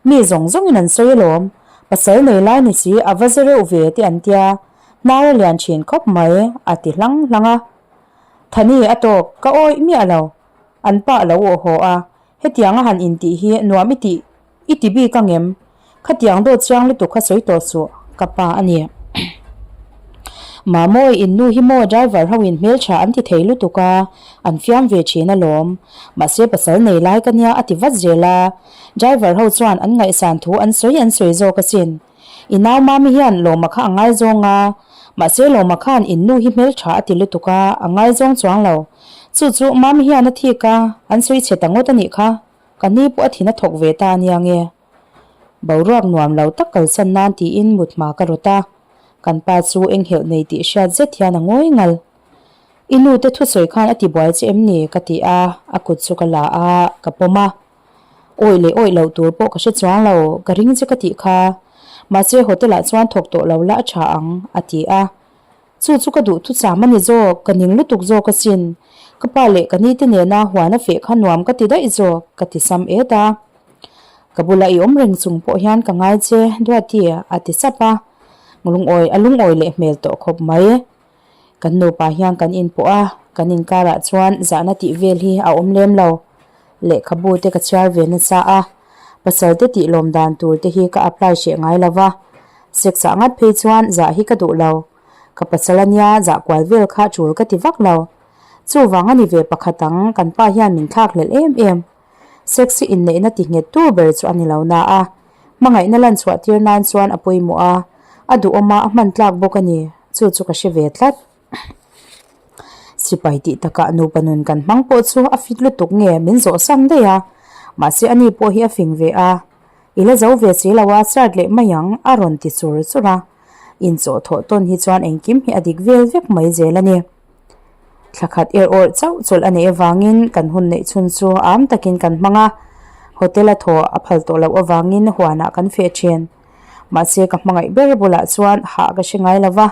Mi zawng zawngin an sawi alawm, pasal nei lai ni si a va ze reuh ve te an tia, hnar a lian thin khawp mai a ti hlang hlang a. Thani a tawk, ka awih miah lo. An pa a lo awh haw a, hetiang a han intih hi nuam i tih I ti bik ang em? Khatiang dawt chiang lutuk kha sawi tawh suh, ka pa a ni. Mamawi, in nu hi maw driver ho in hmeltha an ti thei lutuk a, an fiam ve thin alawm. Mahse pasal nei lai ka nia a ti vat zel a, driver ho chuan an ngaihsan thu an sawi an sawi zawk asin. I nau mami hian Lawma kha a ngaizawng a, mahse Lawma khan in nu hi hmeltha a ti lutuk a, a ngaizawng chuang lo. Chu chu mami hian a thik a, an sawi chhe ta ngawt a nih kha. Ka ni pawh a thin a thawk ve ta ania nge. Boruak nuam lo tak kalsan nan tiin mut hma ka rawt a, kan pa chu enghelh nei tih hriat zet hian a ngawi ngal. I nu te thusawi khan a ti buai che em ni? ka ti a, a kut chu ka la a, ka pawm a. Awih leh awih loh tur pawh ka hre chuang lo, ka ring che ka tih kha. Mahse hotel ah chuan thawk tawh lo la a tha ang, a ti a. Chu chu ka duh thucham a ni zawk, ka ning lutuk zawk asin. Ka pa leh ka nite nena huan a feh kha nuam ka ti daih zawk, ka ti sam et a. Ka bula i awm reng chung pawh hian ka ngai che, Duati, a ti sap a. Lungawi a lungawi leh hmel tawh khawp mai. Kan nupa hian kan inpawh a, kan inkarah chuan zahna tih vel hi a awm lem lo. Lehkhabu te ka chhiar ve nasa a, pasal te tih lawm dan tur te hi ka apply hreh ngai lo va, sex ah ngat phei chuan zah hi ka duh lo. Ka pasal ania zah kual vel kha tul ka ti vak lo. Chuvang a ni ve pakhat ang, kan pa hian min thlak hlelh em em. Sex hi inneihna ti nghet tu ber chu a ni lo na a, hmangaihna lan chhuah tir nan chuan a pawimawh a, a duhawm a, a hman tlak bawk a ni, chu chu ka hre ve tlat. Sipai tih takah nupa nun kan hmang pawh chu a fit lutuk nge min zawh san daih a, mahse ani pawh hi a fing ve a, I la zo ve si lo a start leh mai ang a rawn ti chur chur a, inchawh thawh tawn hi chuan engkim hi a dik vel vek mai zel a ni. Thla khat er awrh chauh chawlh a neih avangin kan hun neih chhun chu am takin kan hmang a, hotel a thaw a phal tawh loh avangin huanah kan feh thin. Mahse ka hmangaih ber bulah chuan hah ka hre ngai lo va.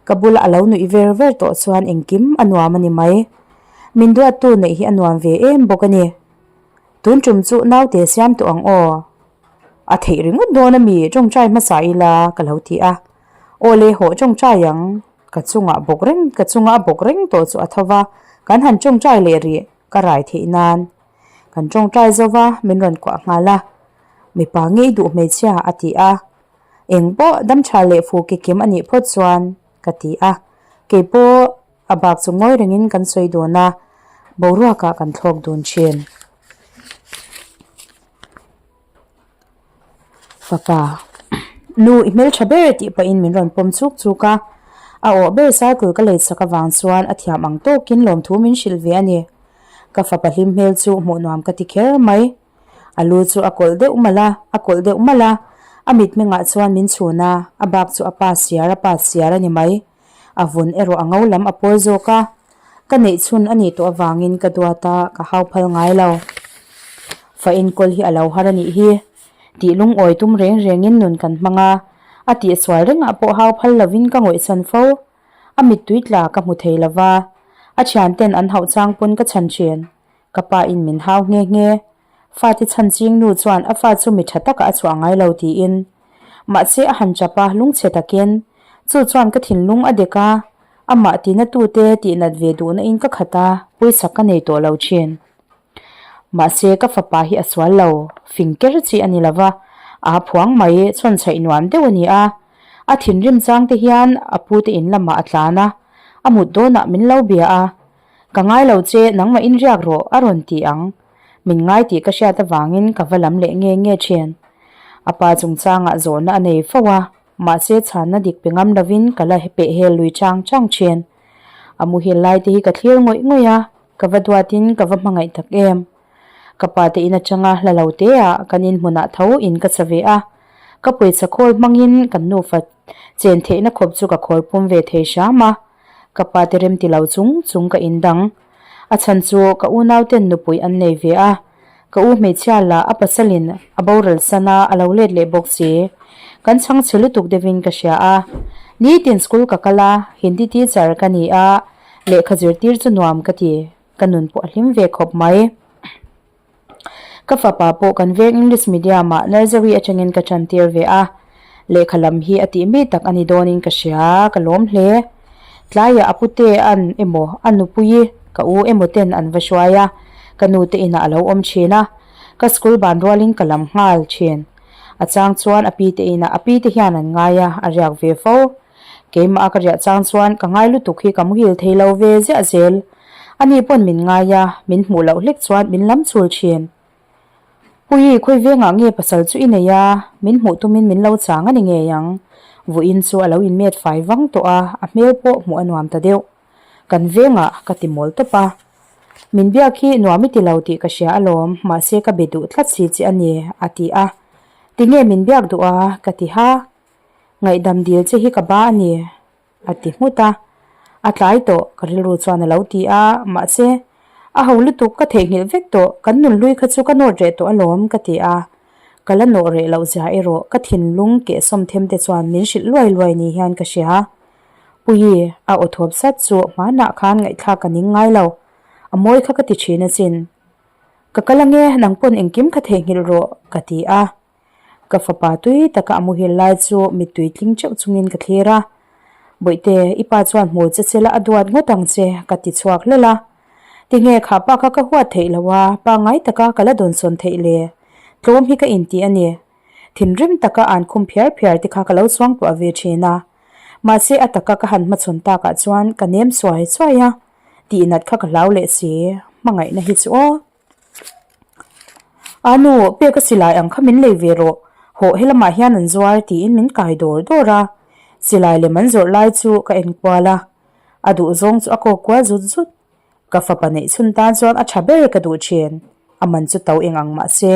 Ka bula a lo nuih ver ver tawh chuan engkim a nuam a ni mai. Min duattu neih hi a nuam ve em bawk a ni. Tun tum chu naute siam tawh ang aw. A theih ringawt dawn a mi tawngtai hmasa ila ka lo ti a. Aw le hawh tawngtai ang. Ka chungah bawk reng ka chunga a bawk reng tawh chu a tho va, kan han tawngtai leh rih ka rai theih nan. Kan tawngtai zo va min rawn kuah nghal a. Mipa ngei duh hmeichhia a ti a. Eng pawh dam tha leh fu ki kim a nih phawt chuan ka ti a, kei pawh a bak chu ngawi rengin kan sawi dun a, boruakah kan thlawk dun thin. Fapa, Nu i hmeltha ber tih pahin min rawn pawm chuk chuk a, a awh ber cycle ka lei chak avang chuan a thiam ang tawkin lawmthu min hrilh ve a ni. Ka fapa hlim hmel chu hmuh nuam ka ti kher mai. A lu chu a kawlh deuh malh a, a kawlh deuh malh a, a mitmengah chuan min chhun a, a bak chu a pa siar a pa siar a ni mai. A vun erawh a ngo lam a pawl zawk a, ka neih chhun a nih tawh avangin ka duat a, ka hau phal ngai lo. Fa enkawl hi a lo har a nih hi. Tih lungawi tum reng rengin nun kan hmang a, a tihsual rengah pawh hau phal lovin ka ngawihsan fo. A mittui tla ka hmu thei lova, a thianten an hauh chang pawn ka chhan thin. Ka pa in min hau nghe nghe. Fate chhan ching nu chuan a fa chu mi tha takah a chhuah ngai lo tiin. Mahse a han chap a, lungchhe takin. Chu chuan ka thinlung a dek a, amah tina tute tihnat ve duhna in ka khat a, pawisa ka nei tawh lo thin. Mahse ka fapa hi a sual lo, fing ker chi a ni lova, aa phuang mai, chhawn chhaih nuam deuh a ni a. A thinrim chang te hian a pu te in lamah a tlan a, a mut dawnah min lo bia a. Ka ngai lo che, nangmah in riak rawh, a rawn ti ang. Min ngai tih ka hriat avangin ka va lam leh nge nge thin. A pa chungchangah zawhna a nei fo a, mahse chhanna dik pe ngam lovin ka la peh hel lui chang chang thin. A muhil lai te hi ka thlir ngawih ngawih a, ka va duatin ka va hmangaih tak em. Ka pa te in atanga hla lo te ah kan inhmunah tho in ka cha ve a, ka pawisa khawl hmangin kan nufa chen theihna khawp chu ka khawl pum ve thei hram a, ka pa te rem ti lo chung chung ka indang. A chhan chu ka unau ten nupui an nei ve a, ka u hmeichhia lah a pasalin a boral san a, a lo let leh bawk si. Kan chhang chhe lutuk deuhin ka hria a, nitin school ka kal a, Hindi teacher ka ni a, lehkha zirtir chu nuam ka ti. Ka nun pawh a hlim ve khawp mai. Ka fapa pawh kan veng English medium ah nursery atangin ka tan tir ve a, lehkha lam hi a tih mi tak a ni dawnin ka hria, ka lawm hle. Tlaiah a pute an emaw a nupui ka u emaw ten an va hruai a, ka nu te inah a lo awm thin a, ka school ban rualin ka lam nghal thin. A chang chuan a pi te inah a pi te hian an ngai a, a riak ve fo. Keimah a ka riah chang chuan ka ngai lutuk hi ka muhil thei lo ve ziah zel. Ani pawn min ngai a, min hmuh loh hlek chuan min lam chul thin. Puii, khawi vengah nge pasal chu i nei a, min hmuh tumin min lo chang a ni ngei ang. Vuiin chu a lo inmet fai vang tawh a, a hmel pawh hmuh a nuam ta deuh. Kan vengah ka ti mawl tawp a. Min biak hi nuam i ti lo tih ka hria alawm, mahse ka be duh tlat si che a ni, a ti a. Tinge min biak duh a? ka ti ha. Ngaihdam dil che hi ka ba a ni, a ti nghut a. A tlai tawh, ka rilru chuan a lo ti a, mahse, a ho lutuk ka theihnghilh vek tawh, kan nunhlui kha chu ka nawt reh tawh alawm, ka ti a. Ka la nawh reh loh zia erawh ka thinlung kehsawm them te chuan min hrilh luai luai ni hian ka hria. Puii, a aw thawp sat chu hmanah khan ngaihthlak ka ning ngai lo, a mawi kha ka ti thin asin. Ka kal ange, nang pawn engkim kha theihnghilh rawh, ka ti a. Ka fapa tui taka a muhil lai chu mittui tling teuh chungin ka thlir a, Bawihte, i pa chuan hmu che che la a duat ngawt ang che, ka ti chhuak hlel a. Tinge kha pa kha ka huat theih lo a, pangngai taka ka la dawnsawn theih le? Tlawm hi ka inti a ni. Thinrim taka an khum phiar phiar te kha ka lo chuangtuah ve thin a. Mahse a taka ka han hmachhawn takah chuan ka nem suai suai a, tihnat kha ka hlau leh si, hmangaihna hi chu aw. A nu, pek a silai ang kha min lei ve rawh, hawh helamah hian an zuar tiin min kai dawr dawr a, silai lem an zawrh lai chu ka en kual a, a duh zawng chu a kawk kual zut zut. Ka fapa neih chhun tan chuan a tha ber ka duh thin, a man chu to eng ang mah se.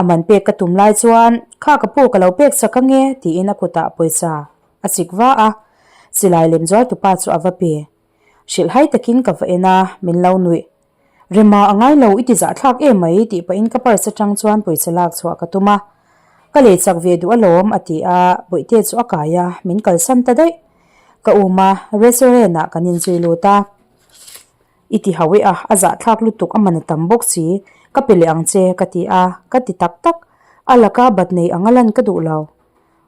A man pek ka tum lai chuan, Kha ka pu ka lo pek sak ange tiin a kutah pawisa a chik va a, silai lem zuar tupa chu a va pe. Hrilhhai takin ka va en a, min lo nuih. Rema a ngai lo i ti zahthlak em mai tih pahin ka purse atang chuan pawisa lak chhuah ka tum a. Ka lei chak ve duh alawm a ti a, bawihte chu a kai a, min kalsan ta daih. Ka um a, restaurant ah kan inzui lut a. I ti hauh e a, a zahthlak lutuk a man a tam bawk si, ka pe leh ang che ka ti a, ka ti tak tak. A laka bat nei anga lan ka duh lo.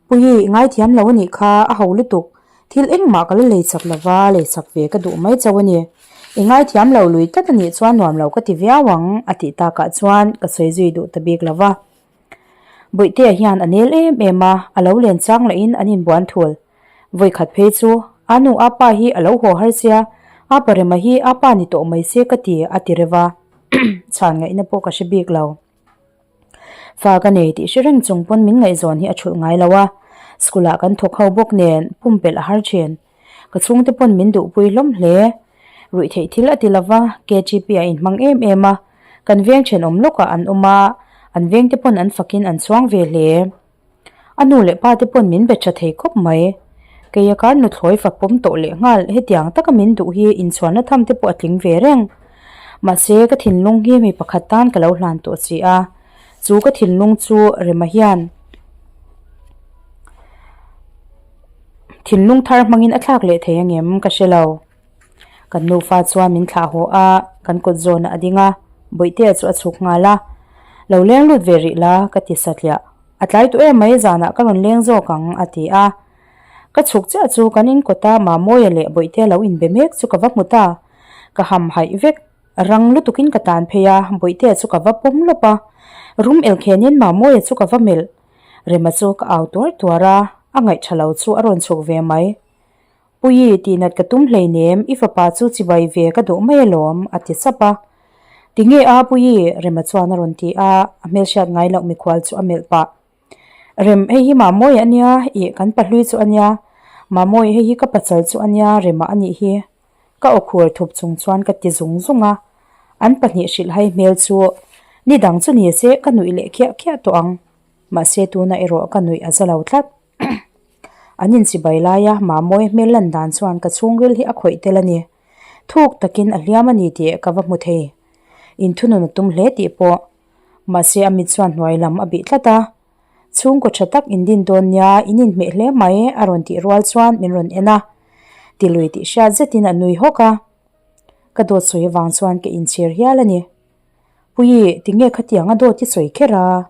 Puii, i ngaithiam lo a nih kha, a ho lutuk. Thil engmah ka la lei chak lo va, lei chak ve ka duh mai chauh a ni. I ngaithiam lo lui tlat a nih chuan nuam lo ka ti viau ang, a tih takah chuan ka sawi zui duh ta bik lo va. Bawihtea hian a nel em em a, a lo len chang lahin an inbuan thul. Vawikhat phei chu, A nu a pa hi a lo haw har sia, a parema hi a pa ni tawh mai se ka ti, a ti reuh a. Chhan ngaihna pawh ka hre bik lo. Fa ka nei tih hre reng chung pawn min ngaihzawn hi a thulh ngai lo a, school ah kan thawk ho bawk nen pumpelh a har thin. Ka chhungte pawn min duhpui hlawm hle. Ruih theih thil a ti lo va, KGP a inhmang em em a, kan veng thenawm lawkah an awm a, an vengte pawn an fakin an chhuang ve hle. A nu leh pa te pawn min be tha thei khawp mai. Kei a kar nuthlawi fak pawm tawh leh nghal hetiang taka min duh hi inchhuanna tham te pawh a tling ve reng. Mahse ka thinlung hi mi pakhat tan ka lo hlan tawh si a, chu ka thinlung chu Rema hian thinlung thar hmangin a thlak leh thei angem ka hre lo. Kan nufa chuan min thlah haw a, kan kawt zawnah a ding a, Bawihtea chu a chhuk nghal a. Lo leng lut ve rih la, ka ti satliah. A tlai tawh em mai, zanah ka rawn leng zawk ang, a ti a. Ka chhuk chiah chu kan inkawta Mamawia leh Bawihtea lo inbe mek chu ka va hmu ta. Ka ham haih vek. Rang lutukin ka tan phei a, Bawihtea chu ka va pawm lawp a. Rum elkhenin Mamawia chu ka va melh. Rema chu ka au tuar tuar a. A ngaih tha lo chu a rawn chhuk ve mai. Puii, tihnat ka tum hleinem, i fapa chu chibai ve ka duh mai alawm, a ti sap a. Tinge a, Puii? Rema chuan a rawn ti a, a hmelhriat ngai loh mikhual chu a melh pah. Rem, hei hi Mamawia a nia, ih, kan pahlui chu a nia. Mamawi, hei hi ka pasal chu a nia, Rema a nih hi. Ka aw khur thup chung chuan ka ti zung zung a, an pahnih hrilhhai hmel chu ni dang chu ni se ka nuih leh khiah khiah tawh ang. Mahse tunah erawh ka nuih a za lo tlat. An inchibai laia Mamawi hmel lan dan chuan ka chhungril hi a khawih tel a ni. Thuk takin a hliam a ni tih ka va hmu thei. Inthunun a tum hle tih pawh. Mahse a mit chuan hnuai lam a bih tlat a. Chhungkaw tha tak in din dawn nia, in inhmeh hle mai a rawn tih rual chuan min rawn en a. Tilui tih hriat zetin a nui hawk a. Ka dawt sawi avang chuan ka inchhir hial a ni. Puii, tinge khatiang a dawt i sawi kher a?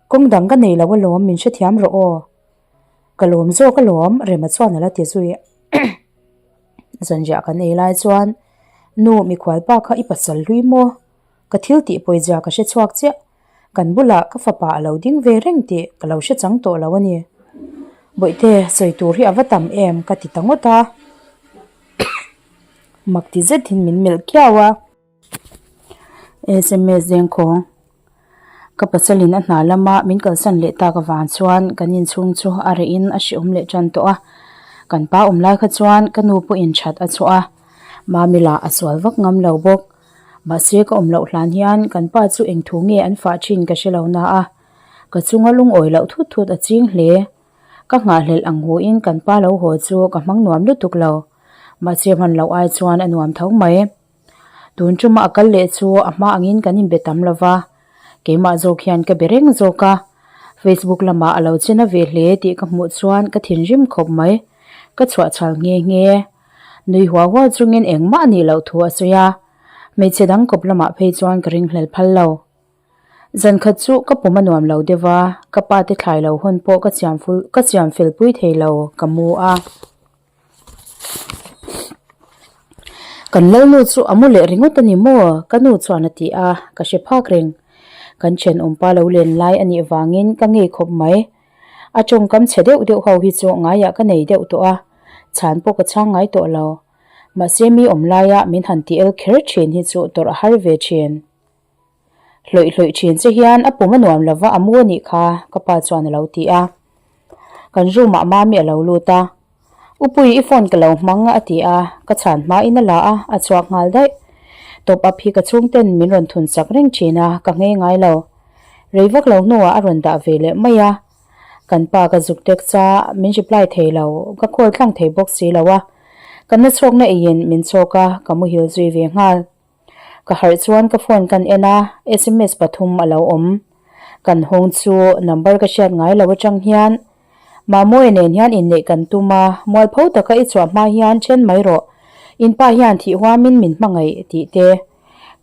Kawng dang ka nei lo alawm, min hrethiam rawh aw. Ka lawm zawk alawm, Rema chuan a la ti zui. Zanriah kan ei lai chuan, Nu, mikhualpa kha i pasal hlui maw? Ka thil tih pawizia ka hre chhuak chiah. Kan bulah ka fapa a lo ding ve reng tih ka lo hre chang tawh lo a ni. Bawihte, sawi tur hi a va tam em ka ti ta ngawt a. Mak ti zetin min melh kiau a. Sms Dengkhawng, Ka pasalin a hna lama min kalsan leh tak avang chuan kan inchhung chu a reh in a hreawm leh tan tawh a. Kan pa awm lai kha chuan ka nu pawhin that a chhuah a, Mami lah a sual vak ngam lo bawk. Mahse ka awm loh hlan hian kan pa chu eng thu nge an fah thin ka hre lo na a, ka chunga lungawi loh thut thut a ching hle. Ka nghahhlelh ang huin kan pa lo haw chu ka hmang nuam lutuk lo. Mahse hman loh ai chuan a nuam tho mai. Tun tuma a kal leh chu a hma angin kan inbe tam lo va, keimah zawk hian ka be reng zawk a. Facebook lamah a lo chena ve hle tih ka hmuh chuan ka thinrim khawp mai. Ka chhuah chhal nghe nghe. Nui huau huau chungin engmah a nih loh thu a sawi a, hmeichhe dang kawp lamah phei chuan ka ringhlel phal lo. Zan khat chu ka pum a nuam lo deuh a, ka pa te thlai lo hawn pawh ka chiam ful ka chiam fel pui thei lo ka mu a. Kan lalnu chu a mu leh ringawt a ni maw? Ka nu chuan a ti a, ka hre phak reng. Kan thenawmpa lo len lai a nih vangin ka ngei khawp mai. A tawngkam chhe deuh deuh ho hi chu ngaiah ka nei deuh tawh a, chhan pawh ka chhang ngai tawh lo. Mahse mi awm laia min han ti el kher thin hi chu tawrh a har ve thin. Hlawih hlawih thin che hian a pum a nuam lova a mu a nih kha, ka pa chuan a lo ti a. Kan room ah Mami a lo lut a, Upui i phone ka lo hmang a ti a, ka chhan hmain a la a, a chhuak nghal daih. Top up hi ka chhungten min rawn thun chak reng thin a, ka nghei ngai lo. Rei vak lo hnuah a rawn dah ve leh mai a. Kan pa ka zuk text a, min reply thei lo, ka call tlang thei bawk si lo a. Ka na chhawkna eiin min chhawk a, ka muhil zui ve nghal. Ka harh chuan ka phone kan en a, sms pathum a lo awm. Kan hawng chu number ka hriat ngai lo atang hian Mamawia nen hian inneih kan tum a, mualpho taka i chhuah hma hian then mai rawh, in pa hian thih huamin min hmangaih tih te.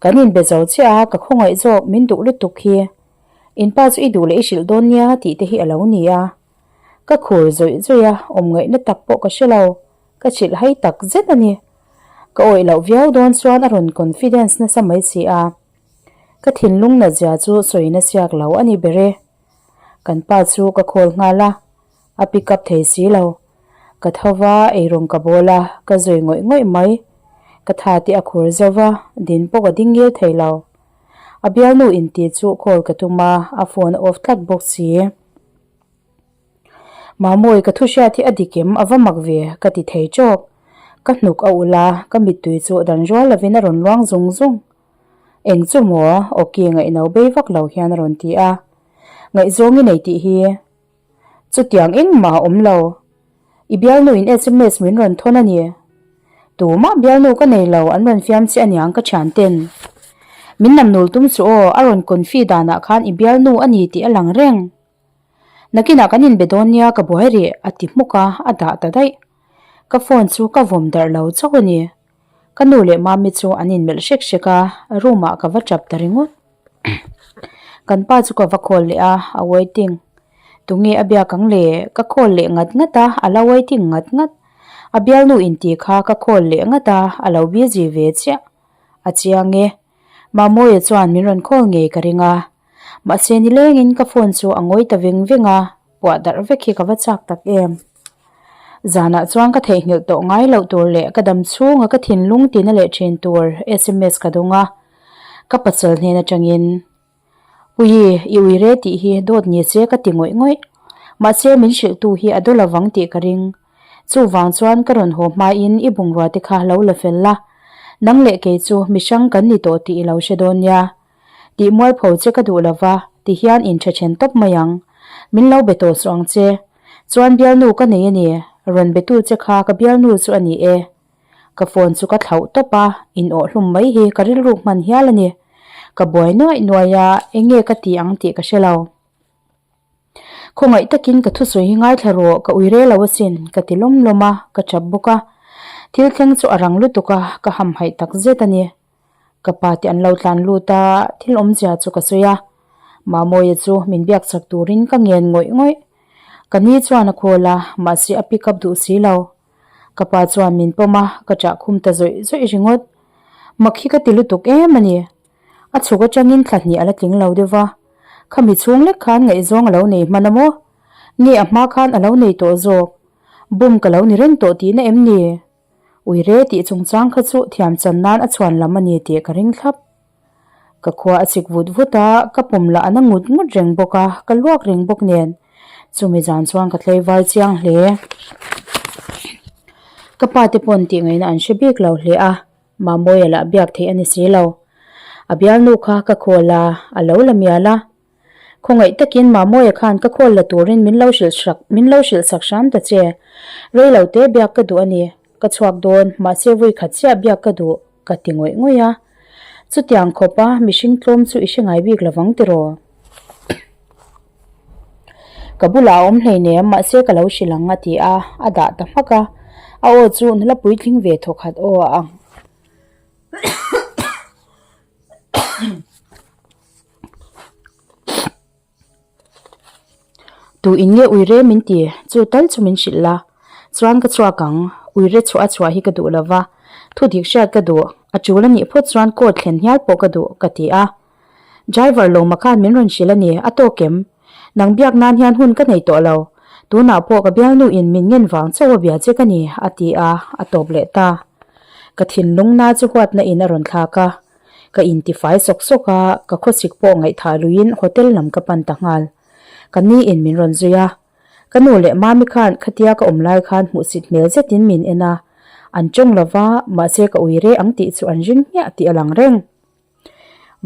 Kan inbe zo chiah a, ka khawngaih zawk min duh lutuk hi. In pa chu i duh leh i hrilh dawn nia tih te hi a lo ni a. Ka khur zawih zawih a, awm ngaihna tak pawh ka hre lo. Ka hrilh hai tak zet a ni. Ka awih loh viau dawn chuan a rawn confidence nasa mai si a. Ka thinlung natzia chu sawi na siak lo a ni ber e. Kan pa chu ka call nghal a, a pick up thei si lo. Ka tho va, eirawng ka bawl a, ka zui ngawih ngawih mai. Ka tha te a khur zo va, din pawh ka ding ngil thei lo. A bialnu inti chu call ka tum a, a phone a off tlat bawk si. Mamawi ka thu hriat hi a dik em a va mak ve ka ti thei tawk. Ka hnuk a ulh a, ka mittui chu dan rual lovin a rawn luang zung zung. Eng chu maw? Awki ngaihno bei vak lo hian a rawn ti a. Ngaihzawng i nei tih hi chutiang engmah a awm lo. I bialnuin sms min rawn thawn a ni. Tumah bialnu ka nei lo an rawn fiam che aniang ka thian ten. Min namnul tum chu aw a rawn confi danah khan i bialnu a ni tih a lang reng. Nakinah kan inbe dawn nia ka buai rih a ti hmuk a, a dah ta daih. Ka phone chu ka vawm darh lo chauh a ni. Ka nu leh mami chu an inmelh hrek hrek a, room ah ka va tap ta ringawt. Kan pa chu ka va call leh a, a waiting. Tunge a biak ang le? Ka call leh ngat ngat a, a la waiting ngat ngat. A bialnu inti kha ka call leh ngat a, a lo busy ve chiah. A chiang e. Mamawia chuan min rawn call ngei ka ring a. Mahse nilengin ka phone chu a ngawi ta veng veng a. Puah darh vek hi ka va chak tak em. Zanah chuan ka theihnghilh tawh ngai loh tur leh ka dam chhunga ka thinlung tina leh thin tur sms ka dawng a, ka pasal hnen atangin, Puii, i ui re tih hi dawt ni se ka ti ngawih ngawih. Mahse min hrilhtu hi a daw lovang tih ka ring. Chuvang chuan ka rawn haw hmain i bungrua te kha lo la fel la. Nang leh kei chu mihrang kan ni tawh tih i lo hre dawn nia. Tih mualpho che ka duh lova, ti hian intha then tawp mai ang. Min lo be tawh suh ang che. Chuan bialnu ka nei a ni, rawn betu che kha ka bialnu chu a ni e. Ka phone chu ka thlauh tawp a, in awh hlum mai hi ka rilruk hman hial a ni. Ka buai nuaih nuaih a, eng nge ka ti ang tih ka hre lo. Khawngaih takin ka thusawi hi ngaithla rawh, ka ui rel lo asin, ka ti lawm lawm a, ka chap bawk a. Thil thleng chu a rang lutuk a, ka hamhaih tak zet a ni. Ka pa te an lo tlan lut a, thil awmzia chu ka sawi a. Mamawia chu min biak chak turin ka ngen ngawih ngawih. Ka ni chuan a call a, mahse a pick up duh si lo. Ka pa chuan min pawm a, ka ṭah khum ta zawih zawih ringawt. Mak hi ka ti lutuk em a ni. A chhuk atangin thla hnih a la tling lo deuh va. Khami chhung lek khan ngaihzawng a lo nei hman a maw? Nge a hma khan a lo nei tawh zawk? Bum ka lo ni reng tawh tihna em ni? Ui re tih chungchang kha chu thiam chan nan a chhuan lam a ni tih ka ring thlap. Ka khua a chik vut vut a, ka pawm lah a na ngut ngut reng bawk a, ka luak reng bawk nen. Chumi zan chuan ka tlei vai chiang hle. Ka pa te pawn tih ngaihna an hre bik lo hle a, Mamawia lah biak theih a ni si lo. A bialnu kha ka khawl a, a lo la mial a. Khawngaih takin Mamawia khan ka khawl la turin min lo hrilh sak min lo hrilh sak hram ta che. Rei lo te biak ka duh a ni. Ka chhuak dawn, mahse vui khat chiah biak ka duh, ka ti ngawih ngawih a. Chutiang khawpa mihring tlawm chu i hre ngai bik lovang tiraw? Ka bulah a awm hleinem, mahse ka lo hrilh ang a ti a, a dah ta hmak a. A aw chu nula puitling ve thawkhat aw a ang. Tu in nge uire min ti? Chu tal chu min hrilh la. Chuan ka chhuak ang. Uire chhuah a chhuah hi ka duh lova. Thu dik hriat ka duh. A tul a nih phawt chuan court thlen hial pawh ka duh ka ti a. Driver Lawma khan min rawn hrilh a ni, a tawk em? Nang biak nan hian hun ka nei tawh lo. Tunah pawh ka bialnu in min ngen vang chauh a bia che ka ni, a ti a, a tawp leh ta. Ka thinlung na chu huatna in a rawn thlak a. Ka intifai sawk sawk a, ka khawsik pawh ngaihthah luiin hotel lam ka pan ta nghal. Ka ni in min rawn zui a. Ka nu leh mami khan khatia ka awm lai khan hmuhsit hmel zetin min en a. An tawng lova, mahse ka ui reh ang tih chu an ring hmiah tih a lang reng.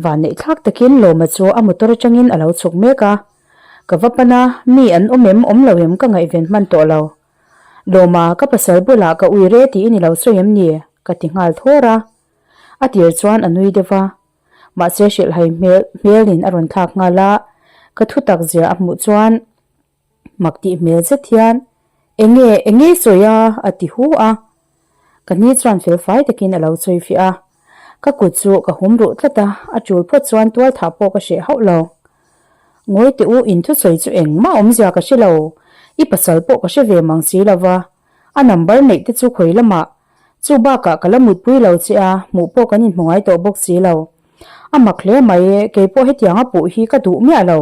Vanneih thlak takin Lawma chu a motor atangin a lo chhuk mek a. Ka va pan a, mi an awm em awm lo em ka ngaihven hman tawh lo. Lawma, ka pasal bulah ka ui re tiin i lo sawi em ni? ka ti nghal thawr a. A tir chuan a nui deuh a. Mahse hrilhhai hmel hmelin a rawn thlak nghal a, ka thu tak zia a hmuh chuan mak tih hmel zet hian, Enge, enge i sawi a? a ti hu a. Ka ni chuan fel fai takin a lo sawi fiah a. Ka kut chu ka hum ruh tlat a, a tul phawt chuan tual thah pawh ka hreh hauh lo. Ngawi teh u, in thusawi chu engmah awmzia ka hre lo, i pasal pawh ka hre ve mang si lo va, a number neih te chu khawi lamah Chu bakah ka la mutpui lo che a, hmuh pawh kan inhmu ngai tawh bawk si lo. A mak hle mai e, kei pawh hetiang a puh hi ka duh miah lo,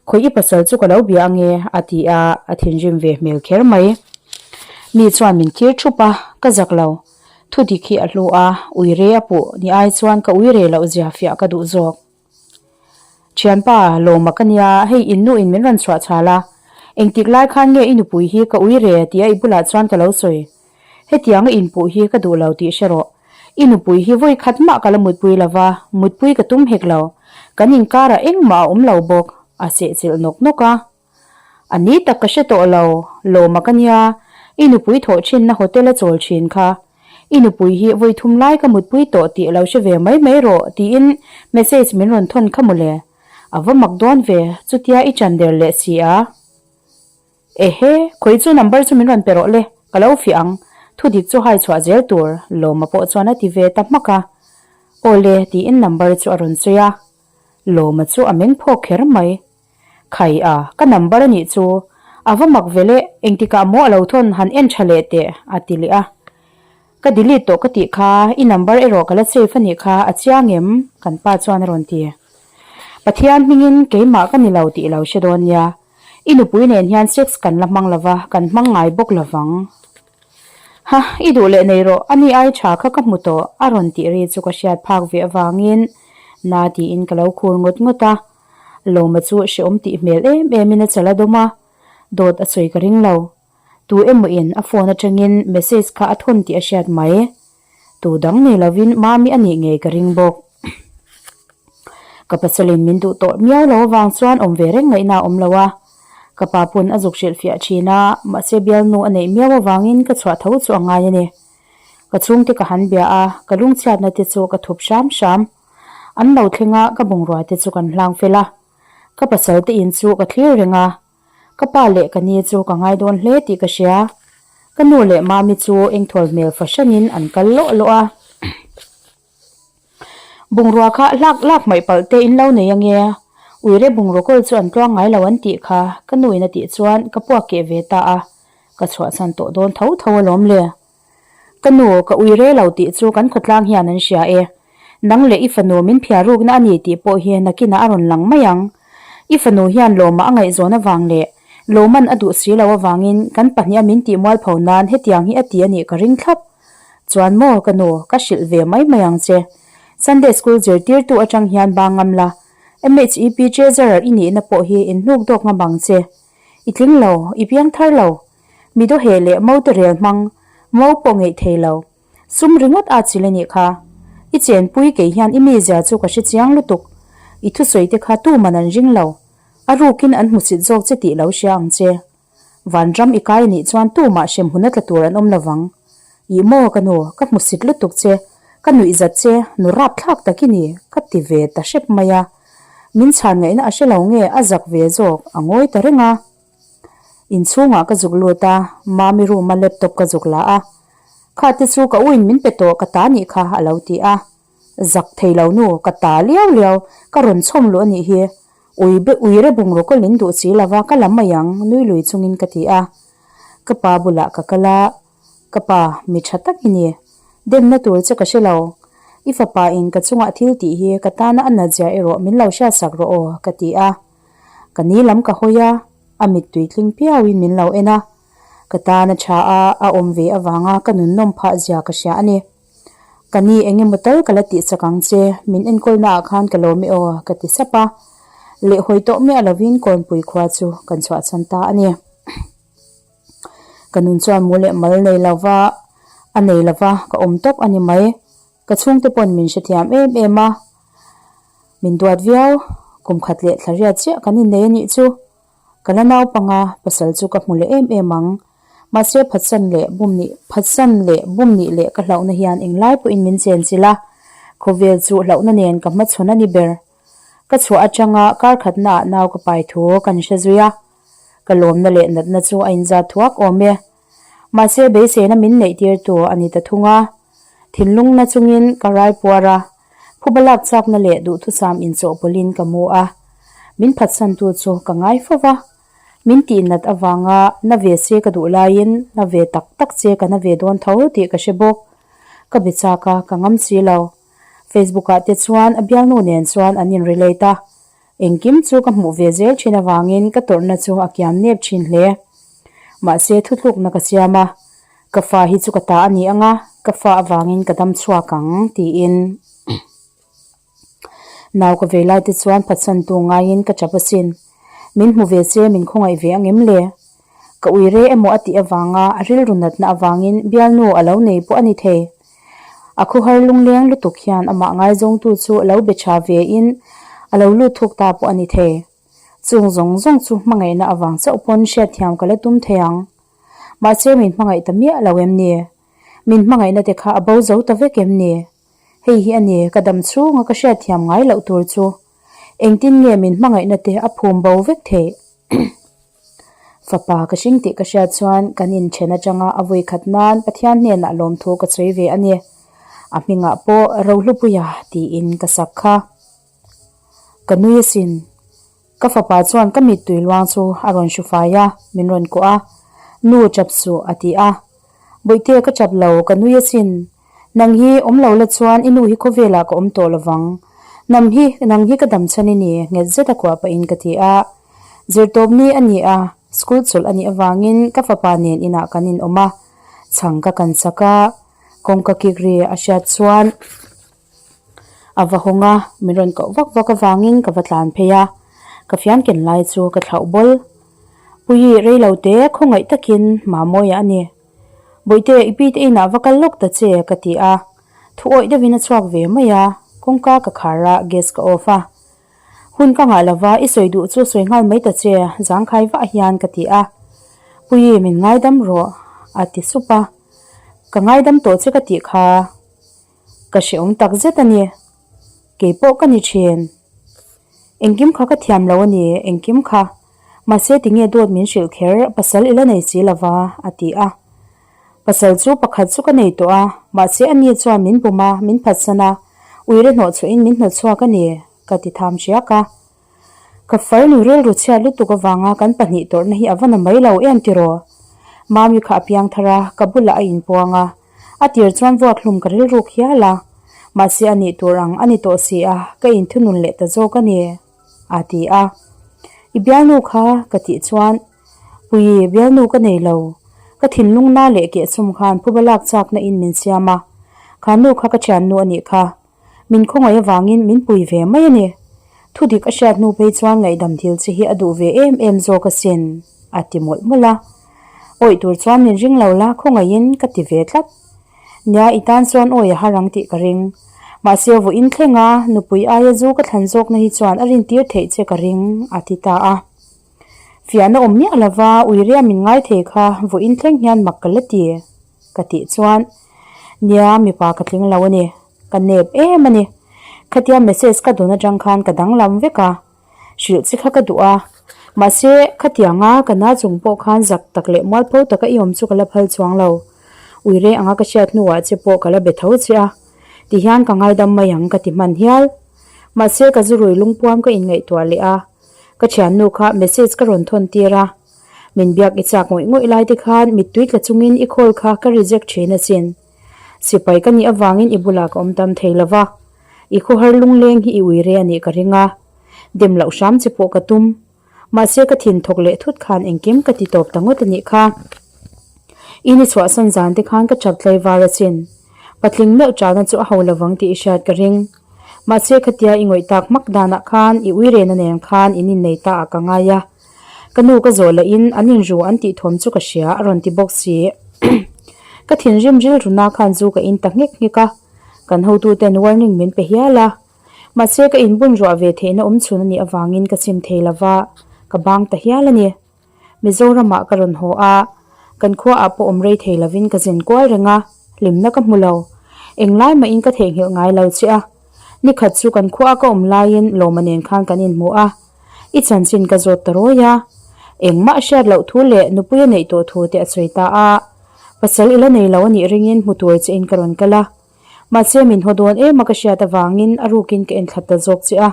khawi i pasal chu ka lo bia ange, a ti a, a thinrim ve hmel kher mai. Mi chuan min thlir thup a, ka zak lo. Thu dik hi a hlu a, uire a puh ni ai chuan ka uire loh zia fiah ka duh zawk. Thianpa, lawma ka nia, hei in nu in min rawn chhuah chhal a, engtik lai khan nge i nupui hi ka ui re tia i bulah chuan ka lo sawi. Hetianga inpuh hi ka duh lo tih hre rawh. I nupui hi vawi khat mah ka la mutpui lo va, mutpui ka tum hek lo. Kan inkarah engmah a awm lo bawk, a sehchilh nawk nawk a. A ni tak ka hre tawh lo, lawma ka nia, i nupui thawh thinna hotel a chawl thin kha. I nupui hi vawi thum lai ka mutpui tawh tih lo hre ve mai mai rawh tiin message min rawn thawn kha mawle. A va mak dawn ve, chutia i chan der leh si a. Ehe, khawi chu number chu min rawn pe rawh le, ka lo fiah ang, thu dik chu hai chhuah zel tur, Lawma pawh chuan a ti ve ta hmak a. Aw le, tiin number chu a rawn sawi a. Lawma chu a meng phawk kher mai. Khai a, ka number a nih chu, a va mak ve le, engtikah maw a lo thawn han en tha leh teh, a ti leh a. Ka delete tawh ka tih kha, i number erawh ka la save a nih kha, a chiang em? Kan pa chuan a rawn ti. Pathian hmingin keimah ka ni lo tih i lo hre dawn nia. I nupui nen hian sex kan la hmang lova, kan hmang ngai bawk lovang. Ha, i duh leh nei rawh, ani ai tha kha ka hmu tawh, a rawn tih ri chu ka hriat phak ve avangin na tiin ka lo khur ngawt ngawt a. Lawma chu hrehawm tih hmel em emin a chal a dawm a, dawt a sawi ka ring lo. Tu emaw in a phone atangin message kha a thawn tih a hriat mai. Tu dang nei lovin Mami a nih ngei ka ring bawk. Ka pasalin min duh tawh miau lo avang chuan awm ve reng ngaihna a awm lo a. Ka pa pawn a zuk hrilhfiah thin a, mahse bialnu a neih miau avangin ka chhuah tho chu a ngai a ni. Ka chhungte ka han bia a, ka lungchhiatna te chu ka thup hram hram. An lo thleng a, ka bungrua te chu kan hlang fel a. Ka pasal te in chu ka thlir reng a, Ka pa leh ka ni chu ka ngai dawn hle tih ka hria. Ka nu leh mami chu engthawl hmel fahranin an kal lawh lawh a. Bungrua kha hlak lak hmaih palh te in lo nei ange. Uire bungraw kawl chu an tluang ngai lo an tih kha ka nu in a tih chuan ka puak keh ve ta a. Ka chhuahchhan tawh dawn tho tho alawm le. Ka nu, ka ui re lo tih chu kan khawtlang hian an hria e. Nang leh i fanu min phiar rukna a ni tih pawh hi nakinah a rawn lang mai ang. I fanu hian lawma a ngaihzawn avang leh lawman a duh si lo avangin kan pahniha min tih mualpho nan hetiang hi a ti a nih ka ring thlap. Chuan maw ka nu, ka hrilh ve mai mai ang che. Sunday School zirtirtu atang hian bang ngam la, MHEP Treasurer i nihna pawh hi inhnuk dawk ngam ang che. I tling lo, i piang thar lo. Mi dawheh leh mo te rel hmang, mo pawh ngeih thei lo. Sum ringawt a chil a nih kha. I chenpui kei hian i mizia chu ka hre chiang lutuk. I thusawi te kha tuman an ring lo. A rukin an hmusit zawk che tih lo hria ang che. Vanram i kai a nih chuan tumah hrem hun a tla tur an awm lovang. Ih maw ka nu, ka hmusit lutuk che, ka nuihzat che, nu rapthlak tak i ni, ka ti ve ta hrep mai a. Min chhan ngaihna a hre lo nge a zak ve zawk, a ngawi ta reng a. Inchhungah ka zuk lut a, Mami room a laptop ka zuk la a, Kha te chu ka uin min pe tawh ka ta nih kha a lo ti a. Zak thei lo nu, ka ta liau liau, ka rawn chhawm luh a nih hi. Ui be ui re bungraw ka lin duh si lova ka la mai ang nui lui chungin ka ti a. Ka pa bulah ka kal a, Ka pa, mi tha tak i ni. Demna tur che ka hre lo. I fapa in ka chungah thil tih hi ka tana a natzia erawh min lo hriatsak rawh aw ka ti a. Ka ni lam ka hawi a, a mittui tling piauin min lo en a. Ka tan a tha a, a awm ve avanga ka nun nawm phah zia ka hria a ni. Ka ni eng emaw tal ka la tih chak ang che, min enkawlna ah khan ka lawm e aw, ka ti sap a. Lehhawi tawh miah lovin Kawnpui khua chu kan chhuahchhan ta a ni. Ka nun chuan mu leh mal nei lova, a nei lova ka awm tawp a ni mai. Ka chhungte pawn min hrethiam em em a, min duat viau, kum khat leh thla riat chiah kan innei a nih chu. Ka la naupang a, pasal chu ka hmu leh em em ang. Mahse phatsan leh bum nih phatsan leh bum nih leh ka hlauhna hian englai pawhin min chenchilh a, khawvel chu hlauhna nen ka hmachhawn a ni ber. Ka chhuah atanga kar khatnaah nau ka pai thu kan hre zui a, ka lawmna leh natna chu a inzat thuak awm e. Mahse beiseina min neih tirtu a ni ta thung a, thinlungna chungin ka rai puar a, phuba lak chakna leh duhthusam inchawhpawlhin ka mu a, min phatsantu chu ka ngai fo va, min tihnat avanga na ve se ka duh laiin na ve tak tak che ka na ve dawn tho tih ka hre bawk. Ka be chak a, ka ngam si lo. Facebook ah te chuan a bialnu nen chuan an in relate a, engkim chu ka hmuh ve zel thin avangin ka tawrhna chu a kiam nep thin hle. Mahse thuthlukna ka siam a, ka fa hi chu ka ta a ni ang a, ka fa avangin ka dam chhuak ang tiin nau ka vei lai te chuan phatsantu ngaiin ka tap asin. Min hmu ve che min khawngaih ve ang em le? Ka ui re emaw a tih avanga a rilru natna avangin bialnu a lo nei pawh a ni thei. A khawhar lungleng lutuk hian amah ngaizawngtu chu lo be tha ve in a lo lut thuk ta pawh a ni thei. Chung zawng zawng chu hmangaihna avang chauh pawn hriatthiam ka la tum thei ang. Mahse min hmangaih ta miah lo em ni? Min hmangaihna te kha a bo zo ta vek em ni? Hei hi a ni ka dam chhunga ka hriatthiam ngai loh tur chu. Engtin nge min hmangaihna te a phum bo vek theih? Fapa ka hring tih ka hriat chuan kan inthen atanga a vui khat nan Pathian hnenah lawmthu ka sawi ve a ni. A hmingah pawh Rohlupuia tiin ka sak kha. Ka nui asin. Ka fapa chuan ka mittui luang chu a rawn hru fai a, min rawn kuah a. Nu chap suh a ti a. Bawihte ka chap lo, ka nui asin. Nang hi awm lo la chuan i nu hi khawvelah ka awm tawh lovang. Nam hi, nang hi ka dam chhan i ni, nghet zet a kuah pahin ka ti a. Zirtawpni a ni a, school chawlh a nih avangin ka fapa nen inah kan inawm a, chhang ka kan chak a, kawngka kik ri a hriat chuan a va hawng a, min rawn koh vak vak avangin ka va tlan phei a, ka fian ken lai chu ka thlauh bawl. Puii rei lo te khawngaih takin Mamawia a ni. Bawihte i pi te inah va kal lawk ta che ka ti a, thu awih deuhin a chhuak ve mai a, kawngka ka khar a, gas ka off a. Hun ka ngah lova i sawi duh chu sawi nghal mai ta che, zangkhai vah hian ka ti a. Puii min ngaidam rawh a ti sup a, ka ngaidam tawh che ka tih kha ka hrehawm tak zet a ni, kei pawh ka ni thin. Engkim kha ka thiam lo a ni, engkim kha. Mahse tinge dawt min hrilh kher, pasal i la nei si lova a ti a. Pasal chu pakhat chu ka nei tawh a, mahse ani chuan min bum a, min phatsan a, uire hnawh chhuahin min hnawt chhuak a ni, ka ti tham hriak a. Ka farnu rilru chhiat lutuk avanga kan pahnih tawrhna hi a va na mai lo em tiraw? Mami kha a piang thar a, ka bulah a inpuang a, a tir chuan vuak hlum ka rilruk hial a, mahse a nih tur ang a ni tawh si a, ka inthunun leh ta zawk a ni, a ti a. I bialnu kha ka tih chuan Puii, bialnu ka nei lo. Ka thinlung na leh kehchhum khan phuba lak chakna in min siam a. Kha nu kha ka thiannu a nih kha. Min khawngaih avangin min pui ve mai a ni. Thudik a hriat hnu phei chuan ngaihdam thil che hi a duh ve em em zawk asin, a ti mawlh mawlh a. Awih tur chuan min ring lo la, khawngaihin ka ti ve tlat. Nia, i tan chuan awi a har ang tih ka ring. Mahse, vawiin thleng a, nupui aia zu ka thlan zawkna hi chuan a rintir theih che ka ring, a ti ta a. Fiahna awm miah lova uiria min ngai thei kha vawiin thleng hian mak ka la ti ka tih chuan nia mipa ka tling lo a ni, ka nep em a ni. Khatia message ka dawn atang khan ka danglam vek a, hrilh chi kha ka duh a, mahse khatianga ka na chung pawh khan zak tak leh mualpho taka i awm chu ka la phal chuang lo. Uire anga ka hriat hnuah che pawh ka la be tho che a, tihian ka ngaidam mai ang ka ti hman hial. Mahse ka zurui lungpuam ka inngaihtuah leh a. Ka thiannu kha message ka rawn thawn tir a, min biak i chak ngawih ngawih lai te khan mittui tla chungin i call kha ka reject thin asin. Sipai ka nih avangin i bulah ka awm tam thei lo va, i khawhar lungleng hi i ui re a nih ka ring a, dem loh hram che pawh ka tum. Mahse ka thin thawk leh thut khan engkim ka ti tawp ta ngawt a nih kha. I ni chhuahsan zan te khan ka chap tlai var asin. Patling meuh chahna chu a ho lovang tih i hriat ka ring. Mahse khatia i ngawih tak hmak danah khan i uirena nen khan in innei ta ah ka ngai a. Ka nu ka zawh lahin an inru an tih thawm chu ka hria a rawn ti bawk si. Ka thinrim rilruna khan zu ka in ta nghek nghek a, kan hotuten warning min pe hial a. Mahse ka inbun ruah ve theihna awm chhun a nih avangin ka chim thei lova, ka bang ta hial a ni. Mizoramah ka rawn haw a, kan khuaah pawh awm rei thei lovin ka zin kual reng a, hlimna ka hmu lo. Englai mahin ka theihnghilh ngai lo che a. Nikhat chu kan khuaa ka awm laiin Lawma nen khan kan inhmu a, i chanchin ka zawt ta rawi a. Engmah hriat loh thu leh nupui a neih tawh thu te a sawi ta a. Pasal i la nei lo a nih ringin hmu tur chein ka rawn kal a. Mahse min haw dawn em a ka hriat avangin a rukin ka enthlat ta zawk che a.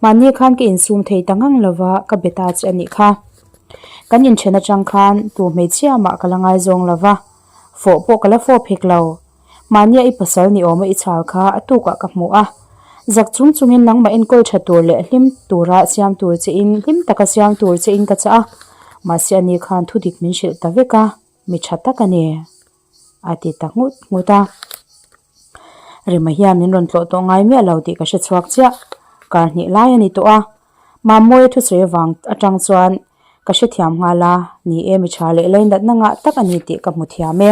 Mahni khan ka insum thei ta ngang lova ka be ta che a nih kha. Kan inthen atang khan tu hmeichhia mah ka la ngaizawng lova, fawh pawh ka la fawp hek lo. Mahnia i pasal ni awma i chhal kha a tukah ka hmu a. Zak chung chungin nangmah enkawl tha tur leh hlim tura siam tur che in hlim taka siam tur che in ka chah a. Mahse ani khan thudik min hrilh ta vek a, mi tha tak a ni. A ti ta nghut nghut a. Rima hian min rawn tlawh tawh ngai miah lo tih ka hre chhuak chiah. Kar hnih lai a ni tawh a. Mamawia thusawi avang atang chuan ka hrethiam nghal a, ni e mi tha leh lainatna ngah tak a ni tih ka hmu thiam e.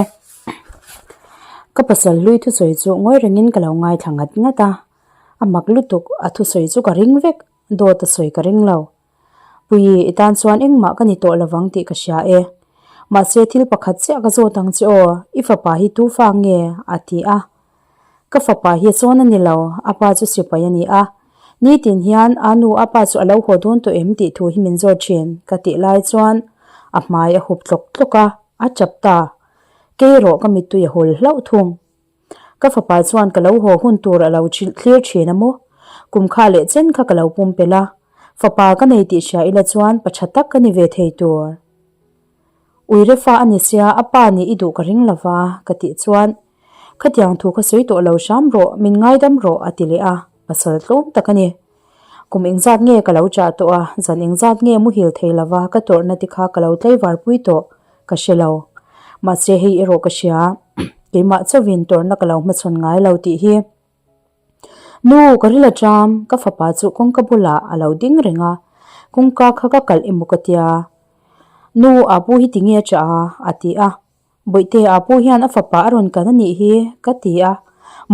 Ka pasal hlui thusawi chu ngawi rengin ka lo ngaithla ngat ngat a. A mak lutuk a thusawi chu ka ring vek, dawt a sawi ka ring lo. Puii, i tan chuan engmah ka ni tawh lovang tih ka hria e. Mahse thil pakhat chiah ka zawt ang che aw, i fapa hi tu fa nge? a ti a. Ka fapa hi sawn a ni lo, a pa chu sipai a ni a. Nitin hian a nu a pa chu a lo haw dawn tawh em tih thu hi min zawt thin, ka tih lai chuan a hmai a hup tlawk tlawk a, a chap ta. Kei erawh ka mittui a hul hlauh thung. Ka fapa chuan ka lo haw hun tur a lo thlir thin a maw? Kum kha leh chen kha ka lo pumpelh a, fapa ka nei tih hria ila chuan pa tha tak ka ni ve thei tur. Uire fa a ni sia, a pa nih i duh ka ring lo va, ka tih chuan, Khatiang thu kha sawi tawh lo hram rawh, min ngaidam rawh, a ti leh a, pasal tlawm tak a ni. Kum engzat nge ka lo chah tawh a, zan engzat nge muhil thei lova ka tawrhna te kha ka lo tlaivar pui tawh ka hre lo. Mahse hei erawh ka hria, keimah chauhin tawrhna ka lo hmachhawn ngai lo tih hi. Nu, ka ril a ṭam, ka fapa chu kawngka bulah a lo ding reng a, kawngka kha ka kalh emaw ka tia. Nu, Apu hi tinge a ṭah a? a ti a. Bawihte, Apu hian a fapa a rawn kan a nih hi, ka ti a.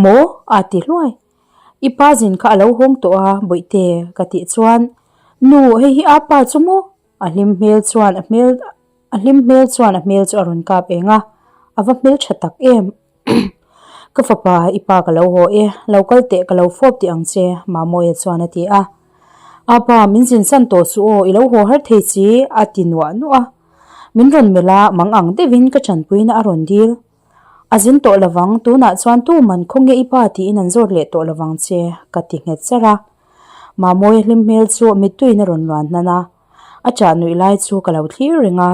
Maw? a ti hluai. I pa zin kha a lo hawng tawh a, Bawihte, ka tih chuan, Nu, hei hi Apa chu maw? A hlim hmel chuan a hmel a hlim hmel chuan a hmel chu a rawn kap eng a, a va hmel tha tak em. Ka fapa, i pa ka lo haw e, lo kal teh ka lo fawp tih ang che, Mamawia chuan a ti a. Apa, min zin san tawh suh aw, i lo haw har thei si, a ti nuah nuah a. Min rawn melh a, mang ang deuhin ka tanpuina a rawn dil. A zin tawh lovang, tunah chuan tu man khawnge i pa tiin an zawt leh tawh lovang che, ka ti nghet charh a. Mamawia hlim hmel chu mittuiin a rawn luan hnan a. A chah nuih lai chu ka lo thlir reng a,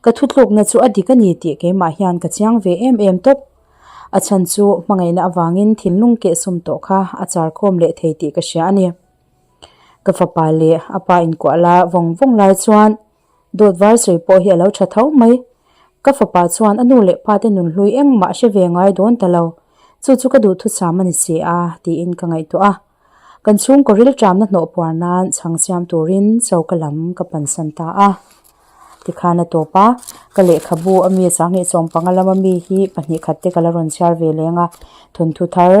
ka thutlukna chu a dik a ni tih keimah hian ka chiang ve em em tawp. A chhan chu hmangaihna avangin thinlung kehsawm tawh kha a char khawm leh thei tih ka hria a ni. Ka fapa leh a pa inkuah la vawng vawng lai chuan dawt var sawi pawh hi a lo tha tho mai. Ka fapa chuan a nu leh pa te nunhlui engmah hre ve ngai dawn ta lo, chu chu ka duhthusam a ni si a tiin ka ngaihtuah a. Kan chhungkaw rilṭamna hnawh puar nan chhang siam turin choka lam ka pansan ta a. Tikhan a tawp a, ka lehkhabu a mi sanghnih sawmpanga lama mi hi pahnih khat te ka la rawn chhiar ve leng a, thawnthu thar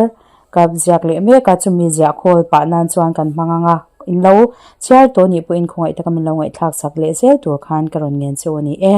ka ziak leh mek a, chumi ziah khawl pah nan chuan kan hmang ang a, in lo chhiar tawh nih pawhin khawngaih taka min lo ngaihthlak sak leh zel tur khan ka rawn ngen cheu a ni e.